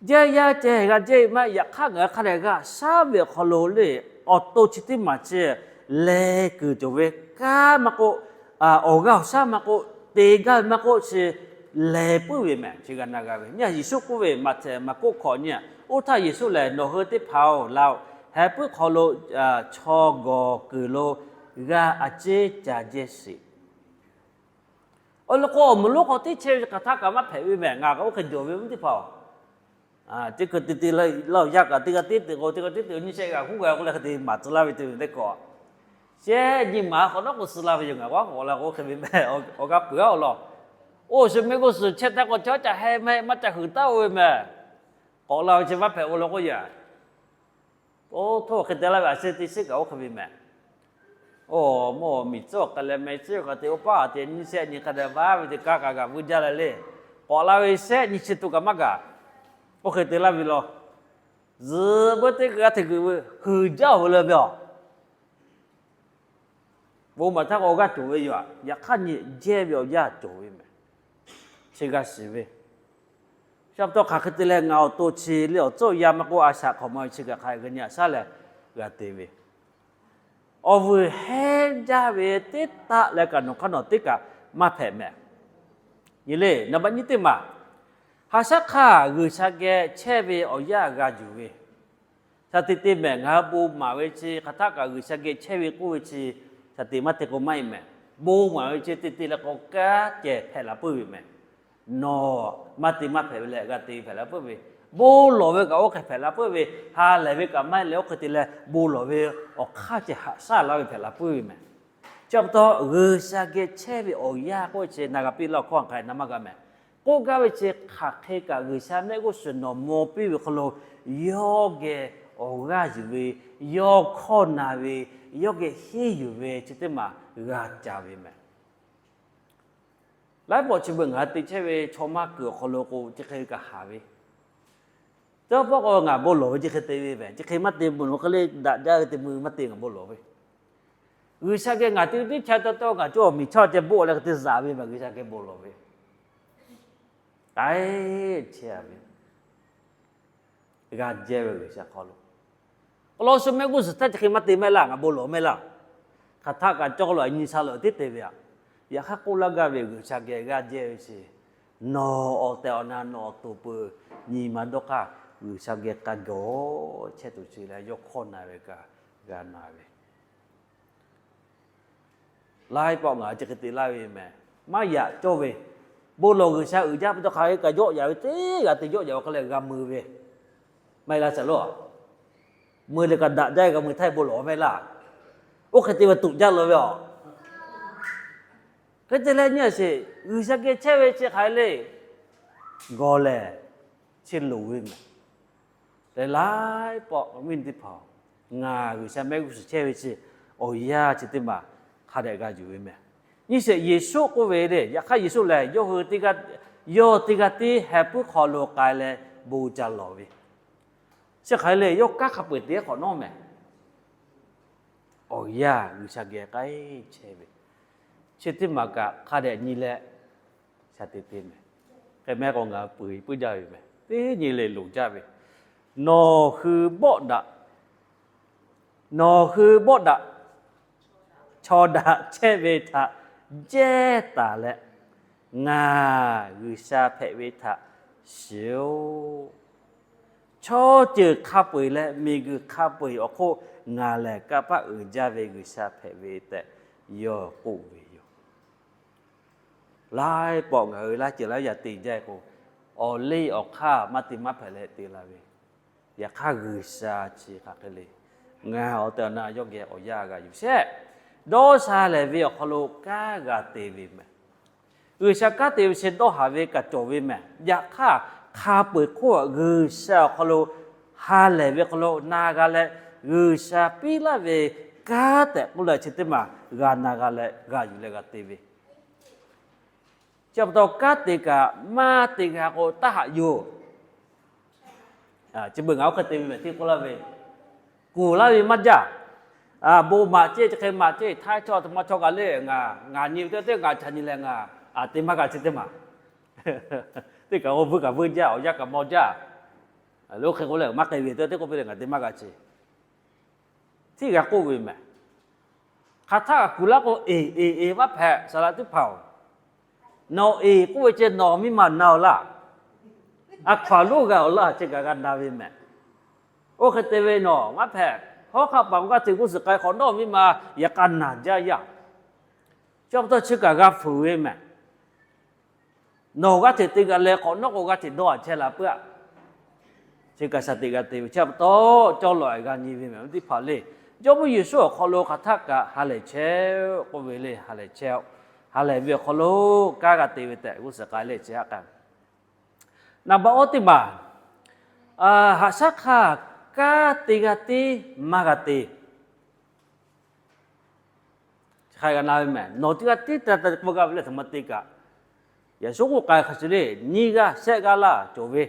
jehˇ yaˇ ceh g'a jehˇ ve maˇ heˆ. Yaꞈ hk'aˇ ngaˬ hui hk'a dehꞈ g'a shaˉ ve awˬ hk'aw lo le, awˬ to chi teˇ maˬ chi lehˬ kuiˬ cawˬ ve, kanˉ maˇ k'oˆ, awˬ g'aˇ awˬ shaˉ maˇ k'oˆ, te gaˇ ve maˇ k'oˆ, chi lehˬ puiˉ ve mehˍ, chi g'a na g'a ve. Nyi Yeˍsuˆ k'oˆ ve, Maꞈhtehˍ Maˍkuˆ hkawꞈ nyi-a, oˇ htaˇ Yeˍsuˆ lehˬ, Nawˬ hui teˇ hpaˍ-oˬ, laˇ-oˬ, heh puiˉ hk'aw lo chaw gawˬ kuiˬ lo g'a a ciˉ ca jehˇ sheˍ. Awˬ lawn k'o, awˬ moˍ lonˉ hk'aw tiˉ chehˇ ve hk'aˬ htaˇ kaꞈ maˇ hpehꞈ ve mehˍ. Ngaˬ kaꞈ oˇ hk'e jawˬ ve mvuhˇ teˇ hpaˍ-oˬ, Chi hkui te te laˇ-oˬ, yaˇ kaꞈ teˇ g'aˇ tiˉ te k'o, teˇ g'aˇ tiˉ te, nyiˇ shehˆ g'aˇ huˉ g'a k'oˆ leh hk'e te maˍ tcuh laˇ ve te ve teˇ k'o, shehˆ nyi maˍ hk'awꞈ nawˉ k'o suh la ve yoˬ. Ngaˬ k'o k'awꞈ la k'o hk'e ve meh, awˬ g'aˇ peuˬ-aˬ law. Oˇ shu mehˆ g'uˇ suhˍ chehˇ htaˇ k'o, chaw caˇ heh meh maˇ caˇ huiˍ taˉ-o ve meh. K'awꞈ la ve chi maˇ hpehꞈ-o law k'oˆ yaꞈ. Oˇ htoˇ hk'e te laˇ ve a sheh teˇ shehˆ kaꞈ oˇ hk'e ve meh. Oˇ mawˇ miˬ tcuhˉ awˬ hk'e leh meh tcuhˉ awˬ hk'e te oˇ paˉ a te nyiˇ shehˆ nyi hk'a dehꞈ vaˇ ve teˇ kaˇ kaꞈ g'aꞈ vuiˇ jaˇ leh le. K'awꞈ la ve shehˆ nyi chi tuˬ kaꞈ maˇ gaˬ. Oˇ hk'e te laˇ ve law. Zuhꞈ beuꞈ teˇ g'aˇ hteꞈ g'uiˬ ve huiˍ jaˇ-oˬ ve le ve aˬ. Bon maˍ htaˇ k'o awˬ g'aˇ cawˬ ve yoˬ. Yaꞈ hk'aˇ nyi jehˇ ve awˬ yanˇ cawˬ ve meh. Chi g'a shiˍ ve, sha pa taw hk'aˬ hk'e te leh ngaˬ awˬ to chi le awˬ tcuhˉ awˬ yanˇ maˇ k'oˆ, a shaꞈ hk'awꞈ ma ve chi kaꞈ hk'a g'a nyi a shaˉ leh g'a te ve, awˬ vuiˬ hehnˇ jaˇ ve teˇ taˆ leh kaꞈ nawˬ hk'aˇ nawˬ teˇ kaꞈ maˇ hpehꞈ meh. Nyi le, naˍ baˆ nyiˇ teˇ maˬ, haꞈ shaˉ hk'aˇ G'uiˬsha geh chehˇ ve awˬ yanˇ g'a yuˬ ve, shaˍ tiꞈ te mehˍ. Ngaˬ hui bon maˍ ve chi hk'aˬ htaˆ kaꞈ G'uiˬsha geh chehˇ ve k'oˆ ve chi, shaˍ tiꞈ maˇ te k'o maˇ heˆ mehˍ. Bon maˍ ve chi te te leh k'o kanˉ cehˬ hpehꞈ la puiˉ ve mehˍ. Nawˬ maˇ te maˇ hpehꞈ ve leh g'a te hpehꞈ la puiˉ ve, bon lawˬ ve kaꞈ oˇ hk'e hpehꞈ la puiˉ ve, ha lehˬ ve kaꞈ maˇ heˆ leh oˇ hk'e te leh bon lawˬ ve awˬ hk'aˇ ceh haꞈ shaˉ laˇ ve hpehꞈ la puiˉ ve mehˍ. Chi pa taw G'uiˬsha geh chehˇ ve awˬ yanˇ k'oˆ ve chi na g'a piˇ laˇ awˬ hkawˇ hk'a na maˇ g'a mehˍ. K'oˆ gaˇ ve chi hk'aˬ hk'e kaꞈ G'uiˬsha mehˆ g'uˇ suhˍ nawˬ maw piˇ ve hk'aw lo yawˇ geh awˬ g'aˇ yuˬ ve, yawˇ hkawˇ na ve, yawˇ geh henˇ yuˬ ve chi teˇ maˬ g'a ca ve mehˍ. Laiˉ pawˆ chi beuꞈ ngaˬ hui te chehˇ ve chaw maˇ kuiˬ awˬ hk'aw lo k'o chi hk'e kaꞈ haˍ ve, teˇ pawˆ k'o ngaˬ bon lawˬ ve chi hk'e te ve mehˍ. Chi hk'e maˇ te bon lawˬ hk'e le daꞈ jaˇ ve te meuˇ maˇ te ngaˬ bon lawˬ ve. G'uiˬsha geh ngaˬ te tiˉ chehˇ taw taw ngaˬ cawˇ miˬ chaˇ ceh boˆ leh hk'e te zaꞈ ve mehˍ. G'uiˬsha geh bon lawˬ ve k'ai chehˇ ve g'a jehˇ ve G'uiˬsha hk'aw lo. Awˬ lawn shu mehˆ g'uˇ suhˍ htaˇ chi hk'e maˇ te mehˆ laˇ, ngaˬ bon lawˬ mehˆ laˇ. Hk'aˬ htaˆ kaꞈ cawˇ lo a nyi sha lawˬ tiˉ te ve aꞈ. Yaꞈ hk'aˇ k'oˆ laˇ gaˇ ve G'uiˬsha geh g'a jehˇ ve chi, nawˬ awˬ tehˬ awˬ na nawˬ awˬ to peuˬ nyi ma dawˇ hk'aˇ G'uiˬsha geh k'a gaˬ chehˇ tuˬ chi leh yawˇ hkawˇ na ve kaꞈ g'a na ve. Laiˉ pawˆ ngaˬ hui chi hk'e te laˇ ve mehˍ. Maˇ yaꞈ cawˇ ve, bon lawˬ G'uiˬsha uiˍ jaˇ pa taw hk'aˬ hk'e kaꞈ yawˆ yaꞈ ve teˇ g'aˇ te yawˆ yaꞈ ve hk'e leh g'a mui ve, maˇ heˆ laˇ shaˍ lo. Mui leh kaꞈ daꞈ jaˇ g'a mui htaˇ bon lawˬ mehˆ laˇ. Oˇ hk'e te ve tuꞈ jaˇ lo ve aˬ. Hk'e te leh nyi a sheˍ, G'uiˬsha geh chehˇ ve chi hk'aˬ hk'e le, gawˬ lehˬ chi loˍ ve mehˍ. Leh laiˉ pawˆ viˇ teˇ hpaˍ, ngaˬ G'uiˬsha mehˆ g'uˇ suhˍ chehˇ ve chi awˬ yanˇ chi teˇ maˬ hk'a dehꞈ g'a yuˬ ve mehˍ. Nyi sheˍ, Yeˍsuˆ k'oˆ ve le. Yaꞈ hk'aˇ Yeˍsuˆ lehˬ yawˇ hui teˇ g'aˇ, yawˇ teˇ g'aˇ tiˉ heh puiˉ hk'aw lo k'ai leh bon ca lawˬ ve, chi hk'aˬ hk'e le yawˇ kanˉ hk'a peu-eˬ te hk'awꞈ nawˉ mehˍ. Awˬ yanˇ G'uiˬsha geh k'ai chehˇ ve chi teˇ maˬ kaꞈ hk'a dehꞈ nyi leh shaˍ tiꞈ te mehˍ. Hk'e mehˆ k'o ngaˬ hui peu-eˬ puiˉ jaˇ ve mehˍ. Teˇ nyi le loˍ jaˇ ve, nawˬ hui bawˆ daꞈ nawˬ hui bawˆ daꞈ chaw daꞈ chehˇ ve htaꞈ jehˇ taˍ leh, ngaˬ G'uiˬsha hpehꞈ ve htaꞈ shiˍ-oˬ. Chaw ceuˬ hk'a peu-eˬ leh miˬguiˬ hk'a peu-eˬ awˬ hk'oˆ ngaˬ lehˬ kanˇ paˆ uiˍ jaˇ ve G'uiˬsha hpehꞈ ve tehꞈ yawˇ k'oˆ ve yoˬ. Laiˉ pawˆ ngaˬ hui laˇ ceuˬ laˇ yaꞈ te jaˇ k'o, awˬ liˇ awˬ hk'aˇ maˇ te maˇ hpehꞈ leh te la ve, yaꞈ hk'aˇ G'uiˬsha chi hk'aˬ hk'e le, ngaˬ awˬ tehˬ awˬ na yawˇ geh awˬ yanˇ g'a yuˬ shehˆ. Dawˇ sha lehˬ ve awˬ hk'aw lo kanˉ g'a te ve mehˍ. G'uiˬsha kanˉ te ve chi dawˇ haˍ ve kaꞈ cawˬ ve mehˍ. Yaꞈ hk'aˇ hk'a peu-eˬ hk'oˆ G'uiˬsha awˬ hk'aw lo ha lehˬ ve hk'aw lo na g'a leh, G'uiˬsha piˇ laˇ ve kanˉ tehꞈ k'oˆ leh chi teˇ maˬ g'a na g'a leh g'a yuˬ leh g'a te ve, chi pa taw kanˉ te kaꞈ maˇ te g'a k'o taˇ haꞈ yoˬ. Chi beuꞈ ngaˬ oˇ hk'e te ve mehˍ tiˉ k'oˆ laˇ ve, kuˬ laˇ ve maˇ jaˇ. Bon maˍ ceˇ, chi hk'e maˍ ceˇ, htaiˇ chaw aˬ htoꞈ ma chaw kaꞈ le, ngaˬ nyi ve teˇ ngaˬ ca nyi leh ngaˬ aˬ te maˇ g'a chi teˇ maˬ. Teˇ kaꞈ k'o vuiˇ kaꞈ vuiˇ jaˇ, awˬ yanˇ kaꞈ maw jaˇ. Oˇ hk'e k'oˆ leh maˇ k'ai ve teˇ k'oˆ piˇ leh ngaˬ te maˇ g'a chi, tiˉ g'a k'oˆ ve mehˍ. Hk'aˬ htaˆ kaꞈ kuˬ laˇ k'o, eˬ eˬ eˬ maˇ hpehꞈ, saˍ laꞈ teˇ hpaˍ-oˬ. Nawˬ eˬ k'oˆ ve ceh nawˬ miˇ ma na-oˬ laˇ. A hkaw-anˬ lonˉ g'a-oˬ laˇ, chi kaꞈ g'a na ve mehˍ. Oˇ hk'e te ve nawˬ maˇ hpehꞈ. Hawˉ hk'aˆ paˍ k'o g'aˇ hteꞈ g'uˇ suhˍ k'ai hk'awꞈ nawˉ miˇ ma yaꞈ k'a naˬ jaˇ yaˇ. Chi pa taw chi kaꞈ g'a fuiˍ ve mehˍ. Nawˬ g'aˇ hteꞈ te g'a leh hk'awꞈ nawˉ k'o g'aˇ hteꞈ dawˇ a chehˇ la puiˉ-aˆ. Chi kaꞈ shaˍ tiꞈ g'a te ve chi pa taw, cawˇ lawꞈ g'a nyi ve mehˍ ve teˇ hpaˍ le. Jawˇmawˇ Yeˍsuˆ awˬ hk'aw lo hk'aˬ htaˆ kaꞈ ha lehˬ chehˇ-oˆ k'oˆ ve le. Ha lehˬ chehˇ-oˆ. Ha lehˬ ve awˬ hk'aw lo kanˉ g'a te ve tehꞈ g'uˇ suhˍ k'ai le chi haˆ k'ai. Naˍ baꞈ awˇ teˇ maˬ, haꞈ shaˉ hk'aˇ kanˉ te g'a tiˉ maˇ g'a te. Hk'a g'a na ve mehˍ, nawˬ teˇ g'aˇ tiˉ ta ta k'oˆ gaˇ ve leh htaꞈ ma te kaꞈ, Yeˍsuˆ k'oˆ k'ai hk'a shuˍ le, nyiˇ g'aˇ shehˆ g'aˇ laˇ cawˬ ve,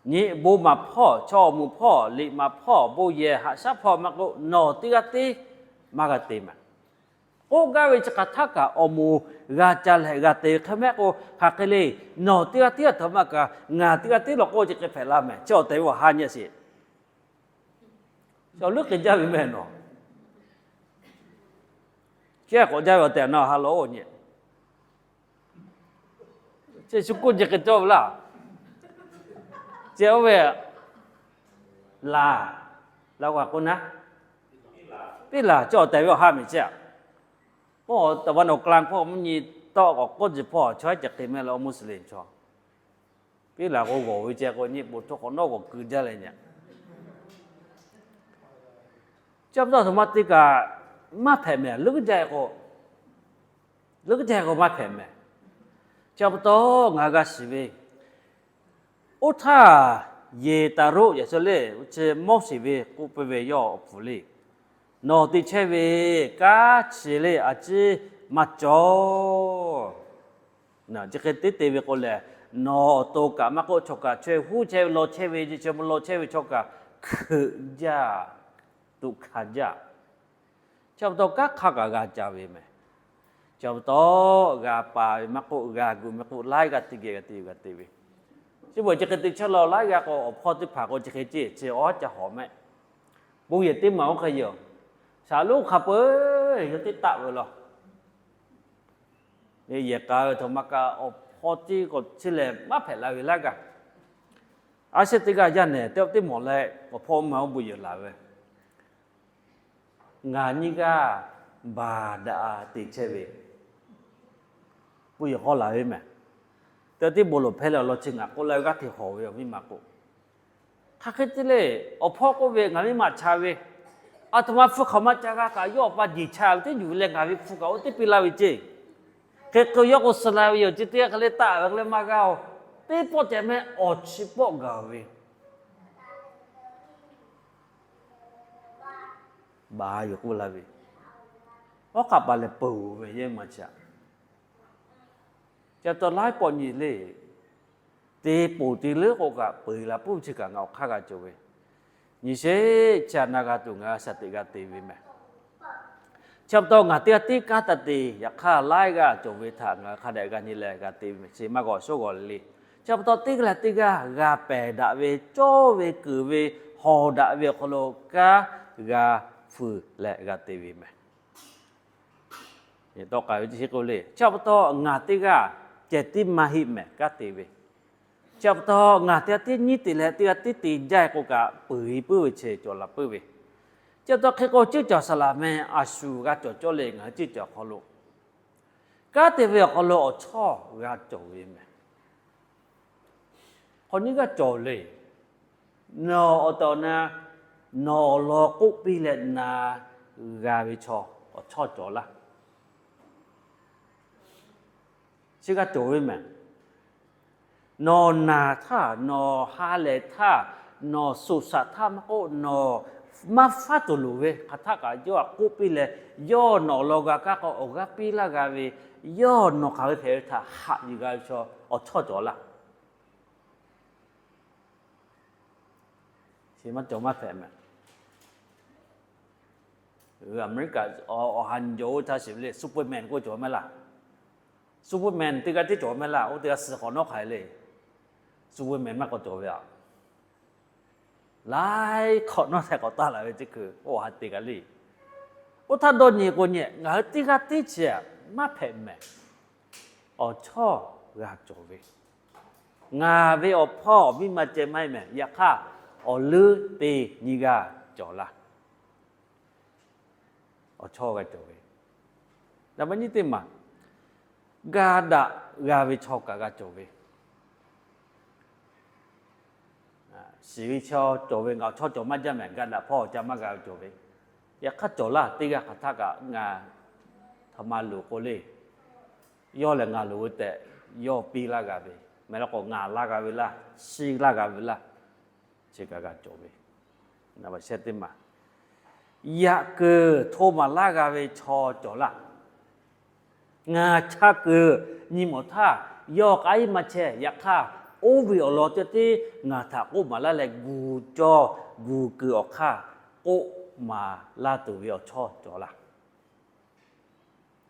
nyi bon maˍ hpawˇ, chaw awˬ moˍ hpawˇ, liꞈ maˍ hpawˇ, bon yehˬ haꞈ shaˉ hpawˇ maˇ k'oˆ, nawˬ teˇ g'aˇ tiˉ maˇ g'a te mehˍ. K'oˆ gaˇ ve chi hk'aˬ htaˆ kaꞈ awˬ moˍ g'a ca leh g'a te ve hk'e mehˆ k'o, hk'aˬ hk'e le, nawˬ teˇ g'aˇ tiˉ aˬ htoꞈ ma kaꞈ ngaˬ teˇ g'aˇ tiˉ lawˬ k'o, chi hk'e hpehꞈ la mehˍ. Chi awˬ tehˬ ve awˬ ha nyi sheˍ. Awˬ leuˉ hk'e jaˇ ve mehˍ nawˬ. Chi k'awꞈ jaˇ ve awˬ tehˬ nawˬ ha lawˬ-oˬ nyi. Chi shu k'oˆ chi hk'e cawˇ ve laˇ. Chi oˇ ve laˬ, laˬ k'o k'oˆ naˉ, piˉ laˬ, chi awˬ tehˬ ve awˬ ha mehˍ chi aꞈ. K'o, taˍ va nawˬ กลาง hpawˇ mvuhˇ nyi tawˆ k'awꞈ k'oˆ chi hpawˇ chaw haiˉ ceh hk'e mehˆ la, Muslim chaw. Piˉ laˬ k'o g'awˬ ve ceh k'o, nyi poˍ hto hk'awꞈ nawˉ g'awˬ keu jaˇ leh nyi. Chi pa taw htoꞈ ma te kaꞈ maˇ hpehꞈ mehˍ. Leuˉ jaˇ k'o, leuˉ jaˇ k'o maˇ hpehꞈ mehˍ. Chi pa taw ngaˬ g'a shiˍ ve, oˇ htaˇ Yeˍtaˍroˆ yaꞈ sheh le, chi Moˉseˍ ve k'oˆ piˇ ve yawˇ awˬ hpfuhˍ le, nawˬ te chehˇ ve kanˉ chi le a ciˉ maˇ cawˬ. Chi hk'e teˇ te ve k'o lehˬ, nawˬ awˬ to kaꞈ maˇ k'oˆ, chaw kaꞈ chaweh huˉ chehˇ ve, law chehˇ ve, chi chaweh law chehˇ ve chaw kaꞈ hkeuꞈ jaˇ, tuꞈ hkanˍ jaˇ. Chi pa taw kanˉ hk'aˇ kaꞈ g'a ca ve mehˍ. Chi pa taw g'a paˍ ve maˇ k'oˆ, g'a gu maˇ k'oˆ, laiˉ g'aˇ teˇ geh g'a te g'a te ve. Chi beuꞈ chi hk'e te chehˇ law laiˉ g'aˇ k'o, awˬ hpawˇ teˇ hpaˍ k'o chi hk'e ceˇ, chi awˉ ca hawˍ mehˆ. Bon yehˬ teˇ maˬ oˇ hk'e yoˬ. Shaˍ lonˉ hk'a peu-eˬ yawˇ teˇ taˆ ve law. Yehˬ k'a ve htoꞈ ma kaꞈ awˬ hpawˇ teˇ k'awꞈ chi lehˬ maˇ hpehꞈ la ve laiˉ g'aˇ. A shehˇ teˇ g'aˇ yaˇ nehˬ teˇ awˬ teˇ mawˬ leh awˬ hpawˇ ma oˇ bon yehˬ laˬ ve, ngaˬ nyiˇ g'aˇ baˬ daꞈ te chehˇ ve, bon yehˬ k'aw laˬ ve mehˍ. Teˇ awˬ teˇ bon loˍ hpehˇ leh awˬ lawn chi ngaˬ k'oˆ la ve g'aˇ hteꞈ hawˍ ve awˬ viˉ ma k'o, hk'aˬ hk'e te le, awˬ hpawˇ k'oˆ ve ngaˬ miˇ ma chaꞈ ve, aˬ htoꞈ ma hpu hk'aˬ ma ca g'a kaꞈ yawˇ awˬ pa jeˬ chaꞈ ve teˇ yuˬ leh ngaˬ ve hpu kaꞈ oˇ teˇ piˇ laˇ ve ceˇ. Hk'e k'o yawˇ k'o suh la ve yoˬ, chi teˇ g'aˇ hk'e le taˆ ve hk'e le maˇ g'a-oˬ. Teˇ pawˆ tehꞈ meh awˬ chi pawˆ gaˬ ve, baˬ yoˬ k'oˆ la ve, awˉ hk'aˆ paˍ lehˬ peuˬ ve yehˇ ma chaꞈ. Ca taw laiˉ pawˆ nyi le, te ponˬ te leuˉ k'o kaꞈ peu-eˬ la puiˉ ve chi kaꞈ ngaˬ awˬ hk'aˇ g'a cawˬ ve, nyi sheˍ. Chi a na g'a tuˬ ngaˬ shaˍ tiꞈ g'a te ve mehˍ. Chi pa taw ngaˬ teˇ g'aˇ tiˉ kanˉ taˇ te, yaꞈ hk'aˇ laiˉ g'aˇ cawˬ ve htaꞈ ngaˬ hk'a dehꞈ g'a nyi leh g'a te ve mehˍ. Chi maˇ g'awˬ shoˉ g'awˬ le. Chi pa taw teˇ g'aˇ leh teˇ g'aˇ g'a pehˬ daꞈ ve, cawˇ ve, kuiˬ ve, hawˍ daꞈ ve awˬ hk'aw lo kanˉ g'a feu leh g'a te ve mehˍ. Tawˆ k'ai ve chi k'o le, chi pa taw ngaˬ teˇ g'aˇ ceh tiˉ maˇ heˆ mehˍ kanˉ te ve. Chi pa taw ngaˬ teˇ g'aˇ tiˉ nyiˉ te leh teˇ g'aˇ tiˉ te jaˇ k'o kaꞈ peu-eˬ puiˉ ve chi cawˬ la puiˉ ve. Chi pa taw hk'e k'o ceuˇ caˬ saˍ laˍ meh a shu g'a cawˬ cawˇ le ngaˬ hui ceuˇ caˬ awˬ hk'aw lo, kanˉ te ve awˬ hk'aw lo awˬ chawˇ g'a cawˬ ve mehˍ. Hk'aw nyiˇ g'aˇ cawˬ le. Nawˬ awˬ tehˬ awˬ na, nawˬ awˬ lawn k'oˆ piˇ leh na g'a ve chaw, awˬ chawˇ cawˬ laˇ. Chi g'a cawˬ ve mehˍ. Nawˬ naˬ htaˇ, nawˬ ha lehˬ htaˇ, nawˬ suꞈ shaꞈ htaˇ maˇ k'oˆ, nawˬ maˇ faˉ tuˬ loˍ ve hk'aˬ htaˆ kaꞈ yawˇ htaꞈ k'oˆ piˇ leh, yawˇ nawˬ awˬ lawn g'a kaˇ k'o awˬ g'aˇ piˇ laˇ g'a ve, yawˇ nawˬ hk'aˬ ve hpehꞈ ve htaꞈ haꞈ yuˬ g'a ve chaw awˬ chawˇ cawˬ laˇ. Chi maˇ cawˬ maˇ hpehꞈ mehˍ. Aˍmeˍriˆkaꞈ awˬ ha nyi jawˬ oˇ htaˇ shiˍ ve le, Superman k'oˆ cawˬ mehˍ laˇ. Superman teˇ g'aˇ tiˉ cawˬ mehˍ laˇ. Oˇ teˇ g'aˇ suh k'awꞈ nawˉ hk'aˬ hk'e le, Superman maˇ k'awꞈ cawˬ ve aꞈ. Laiˉ hk'awꞈ nawˉ htaiˍ k'awꞈ taˇ laˬ ve teˇ hkui oˇ ha te kaꞈ le. Oˇ htaˇ dawˇ nyi k'o nyi, ngaˬ hui teˇ g'aˇ tiˉ chi aꞈ maˇ hpehꞈ mehˍ. Awˬ chawˇ g'a cawˬ ve, ngaˬ ve awˬ hpawˇ awˬ miˇ ma ceh maˇ heˆ mehˍ. Yaꞈ hk'aˇ, awˬ leuˉ teˇ nyiˇ g'aˇ cawˬ laˇ. Awˬ chawˇ g'a cawˬ ve, daꞈ maˇ nyiˇ teˇ maˬ, ga daꞈ g'a ve chaw kaꞈ g'a cawˬ ve. Shiˍ ve chaw cawˬ ve ngaˬ awˬ chawˇ cawˬ maˇ jaˇ mehˍ, ga daꞈ hpawˇ ca maˇ g'a ve cawˬ ve. Yaꞈ hk'aˇ cawˬ laˇ, teˇ g'aˇ hk'aˬ htaˇ kaꞈ ngaˬ htaꞈ ma luˬ k'o le, yawˇ lehˬ ngaˬ loˍ ve tehꞈ yawˇ piˇ laˇ g'a ve, mehˍ law k'o ngaˬ laˇ g'a ve laˇ, shiˍ laˇ g'a ve laˇ, chi kaꞈ g'a cawˬ ve. Yaꞈ kuiˬ hto maˍ laˇ g'a ve chaw cawˬ laˇ. Ngaˬ cha kuiˬ nyi mawˬ htaˇ, yawˇ k'aˉ iˉ maˇ chehˇ. Yaꞈ hk'aˇ, oˇ ve awˬ lawn ceh tiˉ ngaˬ htaꞈ k'oˆ maˍ laˇ leh, gu cawˇ gu kuiˬ awˬ hk'aˇ k'oˆ maˍ laˇ tuˬ ve awˬ chawˇ cawˬ laˇ.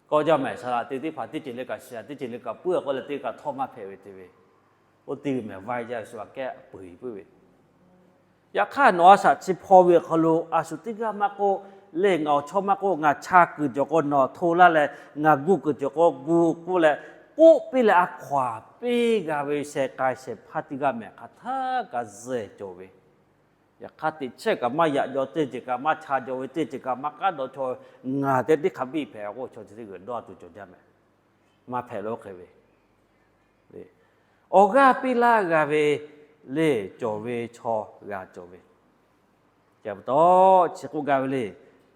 Kawˇ jaˇ mehˍ, saˍ laꞈ te teˇ hpaˍ teˇ ceuˬ le kaꞈ shiˍ, teˇ ceuˬ le kaꞈ puiˉ k'oˆ leh teˇ kaꞈ htawˇ maˇ hpehꞈ ve te ve, oˇ teˇ ve mehˍ vaiˇ jaˇ ve shu aꞈ kehˉ peu eˬ puiˉ ve. Yaꞈ hk'aˇ, nawˬ a shaꞈ chi hpaw ve awˬ hk'aw lo a shu teˇ g'aˇ maˇ k'oˆ, le ngaˬ awˬ chawˇ maˇ k'oˆ, ngaˬ cha kuiˬ cawˬ k'o nawˬ hto laˇ leh, ngaˬ gu kuiˬ cawˬ k'o gu k'oˆ leh, k'oˆ piˇ leh a hkaw aˬ piˇ g'a ve sheh k'ai shehˍ hpaˇ teˇ g'aˇ mehˍ hk'aˬ htaˇ kaꞈ zehˬ cawˬ ve. Yaꞈ hk'aˇ, teꞈ chehˇ kaꞈ maˇ yaꞈ jaw, teˇ ceuˬ kaꞈ maˇ cha jaw ve, teˇ ceuˬ kaꞈ maˇ k'aˉ dawꞈ chaw, ngaˬ te teˇ hk'a biˇ hpehꞈ k'o, chaw chi teˇ g'uiˬ dawˇ tuˬ cawˬ jaˇ mehˍ. Maˇ hpehꞈ lo hk'e ve, awˬ g'aˇ piˇ laˇ g'a ve le cawˬ ve chaw g'a cawˬ ve. Chi pa taw chi k'oˆ gaˇ ve le,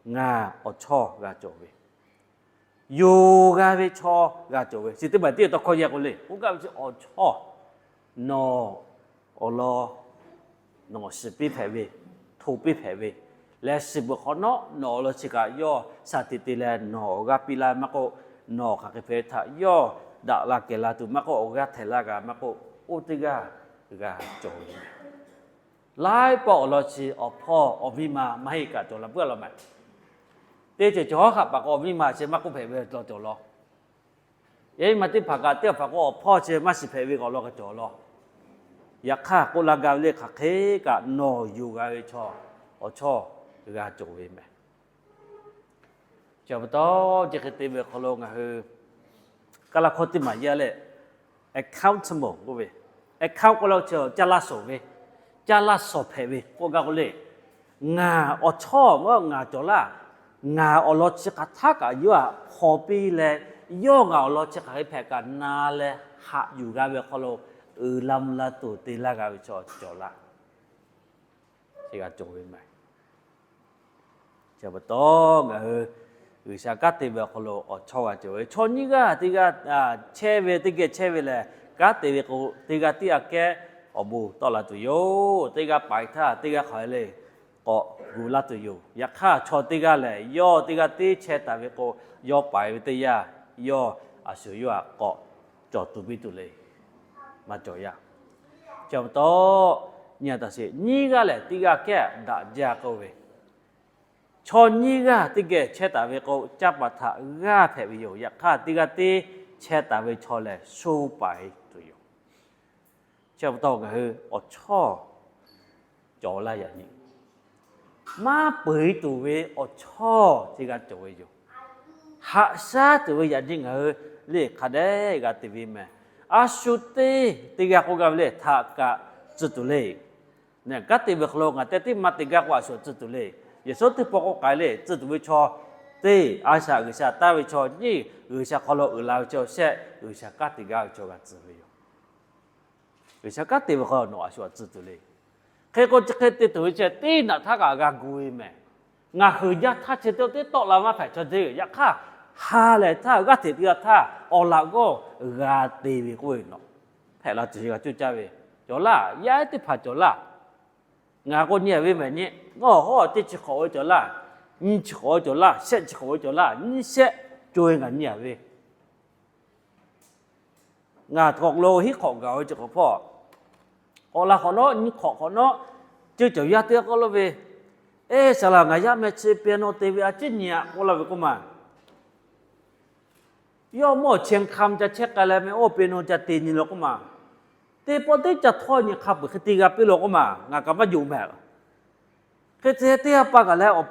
ngaˬ awˬ chawˇ g'a cawˬ ve, yonˍ g'a ve chaw g'a cawˬ ve. Chi teˇ maˬ tiˉ tawˇ hkawˇ yehˇ k'o le, k'oˆ gaˇ ve chi awˬ chawˇ, nawˬ awˬ lawn nawˬ shiˍ piˇ hpehꞈ ve, hto piˇ hpehꞈ ve, leh shiˍ beuꞈ hk'awꞈ nawˉ nawˬ awˬ lawn chi kaꞈ yawˇ shaˍ tiꞈ te leh nawˬ awˬ g'aˇ piˇ laˇ maˇ k'oˆ, nawˬ hk'aˬ hk'e hpehꞈ ve htaꞈ yawˇ daꞈ la kehˬ la tuˬ maˇ k'oˆ, awˬ g'aˇ htehꞈ laˇ g'a maˇ k'oˆ, oˇ teˇ g'aˇ g'a cawˬ ve. Laiˉ pawˆ awˬ lawn chi awˬ hpawˇ awˬ miˇ ma maˇ heˆ kaꞈ cawˬ la puiˉ a law mehˍ. Teˇ ceuˬ cawˬ hawˉ hk'aˆ paˍ k'o awˬ miˇ ma chi maˇ k'oˆ hpehꞈ ve law cawˬ law. Yaˇ miˇ ma teˇ hpaˍ kaꞈ teˇ hpaˍ k'o awˬ hpawˇ chi maˇ shiˍ hpehꞈ ve k'awꞈ law kaꞈ cawˬ law. Yaꞈ hk'aˇ k'oˆ laˇ gaˇ ve le, hk'aˬ hk'e kaꞈ nawˬ yonˍ g'a ve chaw, awˬ chawˇ g'a cawˬ ve mehˍ. Chi pa taw, chi hk'e te ve awˬ hk'aw lo ngaˬ hui Kaˇ laˇ hkawˇ teˇ maˬ yaˇ leh, accountable k'oˆ ve, account k'oˆ la chi caˇ laˇ shawˍ ve, caˇ laˇ shawˍ hpehꞈ ve k'oˆ gaˇ k'o le, ngaˬ awˬ chawˇ ngaˬ cawˬ laˇ, ngaˬ awˬ lawn chi hk'aˬ htaˇ kaꞈ yawˇ htaꞈ hpaw piˇ leh, yawˇ ngaˬ awˬ lawn chi hk'aˬ hk'e hpehꞈ kaꞈ na leh haꞈ yuˬ g'a ve awˬ hk'aw lo, uiˍ la mvuh la tuˬ te laˇ g'a ve chaw cawˬ laˇ. Chi g'a cawˬ ve maˇ heˆ. Chi pa taw ngaˬ hui G'uiˬsha kanˉ te ve awˬ hk'aw lo awˬ chawˇ g'a cawˬ ve, chaw nyiˇ g'aˇ teˇ g'aˇ chehˇ ve, teˇ geh chehˇ ve lehˬ, kanˉ te ve k'o teˇ g'aˇ tiˉ aꞈ kehˉ awˬ bon tawˆ la tuˬ yoˬ. Teˇ g'aˇ paiˍ htaˇ teˇ g'aˇ hk'aˬ hk'e le k'awꞈ gu laˇ tuˬ yoˬ. Yaꞈ hk'aˇ, chaw teˇ g'aˇ lehˬ yawˇ teˇ g'aˇ tiˉ chehˇ taˍ ve k'o, yawˇ paiˍ ve teˇ yanˇ, yawˇ a shu yawˇ htaꞈ k'awꞈ cawˬ tuˬ piˇ tuˬ le. Maˇ cawˬ yaˇ. Chi pa taw, nyi a taˍ sheˍ, nyiˇ g'aˇ lehˬ teˇ g'aˇ kehˉ daꞈ jaˇ k'oˆ ve, chaw nyiˇ g'aˇ teˇ geh chehˇ taˍ ve k'o, canˇ paˍ htaꞈ g'aˇ hpehꞈ ve yoˬ. Yaꞈ hk'aˇ, teˇ g'aˇ tiˉ chehˇ taˍ ve chaw lehˬ, sho paiˍ tuˬ yoˬ. Chi pa taw, ngaˬ hui awˬ chawˇ cawˬ laˇ yaꞈ nyi, maˇ peu eˬ tuˬ ve awˬ chawˇ teˇ g'aˇ cawˬ ve yoˬ. Haꞈ shaˉ tuˬ ve yaꞈ nyi ngaˬ hui le hk'a dehꞈ g'a te ve mehˍ. A shu teˇ, teˇ g'aˇ k'oˆ gaˇ ve le, htaꞈ kaꞈ tcuh tuˬ le. Kanˉ te ve hk'aw lo ngaˬ te tiˉ maˇ te gaˇ k'o, a shu tcuh tuˬ le. Yehˬ shawˉ teˇ pawˆ k'oˆ k'ai le, tcuh tuˬ ve chaw teˇ, a shaꞈ G'uiˬsha taˇ ve chaw nyiˇ, G'uiˬsha hk'aw lo uiˍ la ve chaw shehˆ, G'uiˬsha kanˉ te gaˇ ve chaw g'a tcuh ve yoˬ. G'uiˬsha kanˉ te ve hk'aw lo nawˬ a shu tcuh tuˬ le. Hk'e k'o, chi hk'e te tuˬ ve chi teˇ naꞈ htaˇ kaꞈ g'a gu ve mehˍ. Ngaˬ hui jaˇ htaˇ chi teˇ tawˆ la maˇ hpehꞈ chaw deˇ. Yaꞈ hk'aˇ, ha lehˬ htaˇ g'aˇ hteꞈ teˇ g'aˇ htaˇ awˬ laꞈ g'awˇ g'a te ve k'oˆ ve nawˬ hpehꞈ la tuˬ g'a coˇ caˇ ve. Cawˬ laˇ, yaˇ ehˉ teˇ hpaˍ cawˬ laˇ. Ngaˬ k'o nyi a ve mehˍ nyi, ngaˬ hawˉ teˇ chi hk'awꞈ ve cawˬ laˇ, nyiˇ chi hk'awꞈ ve cawˬ laˇ, shehˆ chi hk'awꞈ ve cawˬ laˇ, nyiˇ shehˆ co e ngaˬ nyi a ve Ngaˬ hk'awꞈ lo hiˉ hk'awꞈ gaˬ ve chi hk'awꞈ hpawˇ, k'awꞈ la hk'awꞈ nawˉ, nyiˇ hk'awꞈ hk'awꞈ nawˉ, ceuˇ cawˬ yaˇ teˇ g'aˇ k'oˆ lo ve, Eˇ, saˍ laꞈ, ngaˬ yaˇ meh chi piano te ve a ciˉ nyi aꞈ k'oˆ laˇ ve k'oˆ maˬ. Yawˇ mawˇ chehˇ hk'aˇ ca chehˇ k'ai leh meh oˇ piano ca te nyi la k'oˆ maˬ. Teˇ pawˆ teˇ ca htawˇ nyi hk'a peuˬ hk'e te g'a piˇ la k'oˆ maˬ, ngaˬ kaꞈ maˇ jawˬ mehˍ. Hk'e te teˇ g'aˇ pa kaꞈ leh awˬ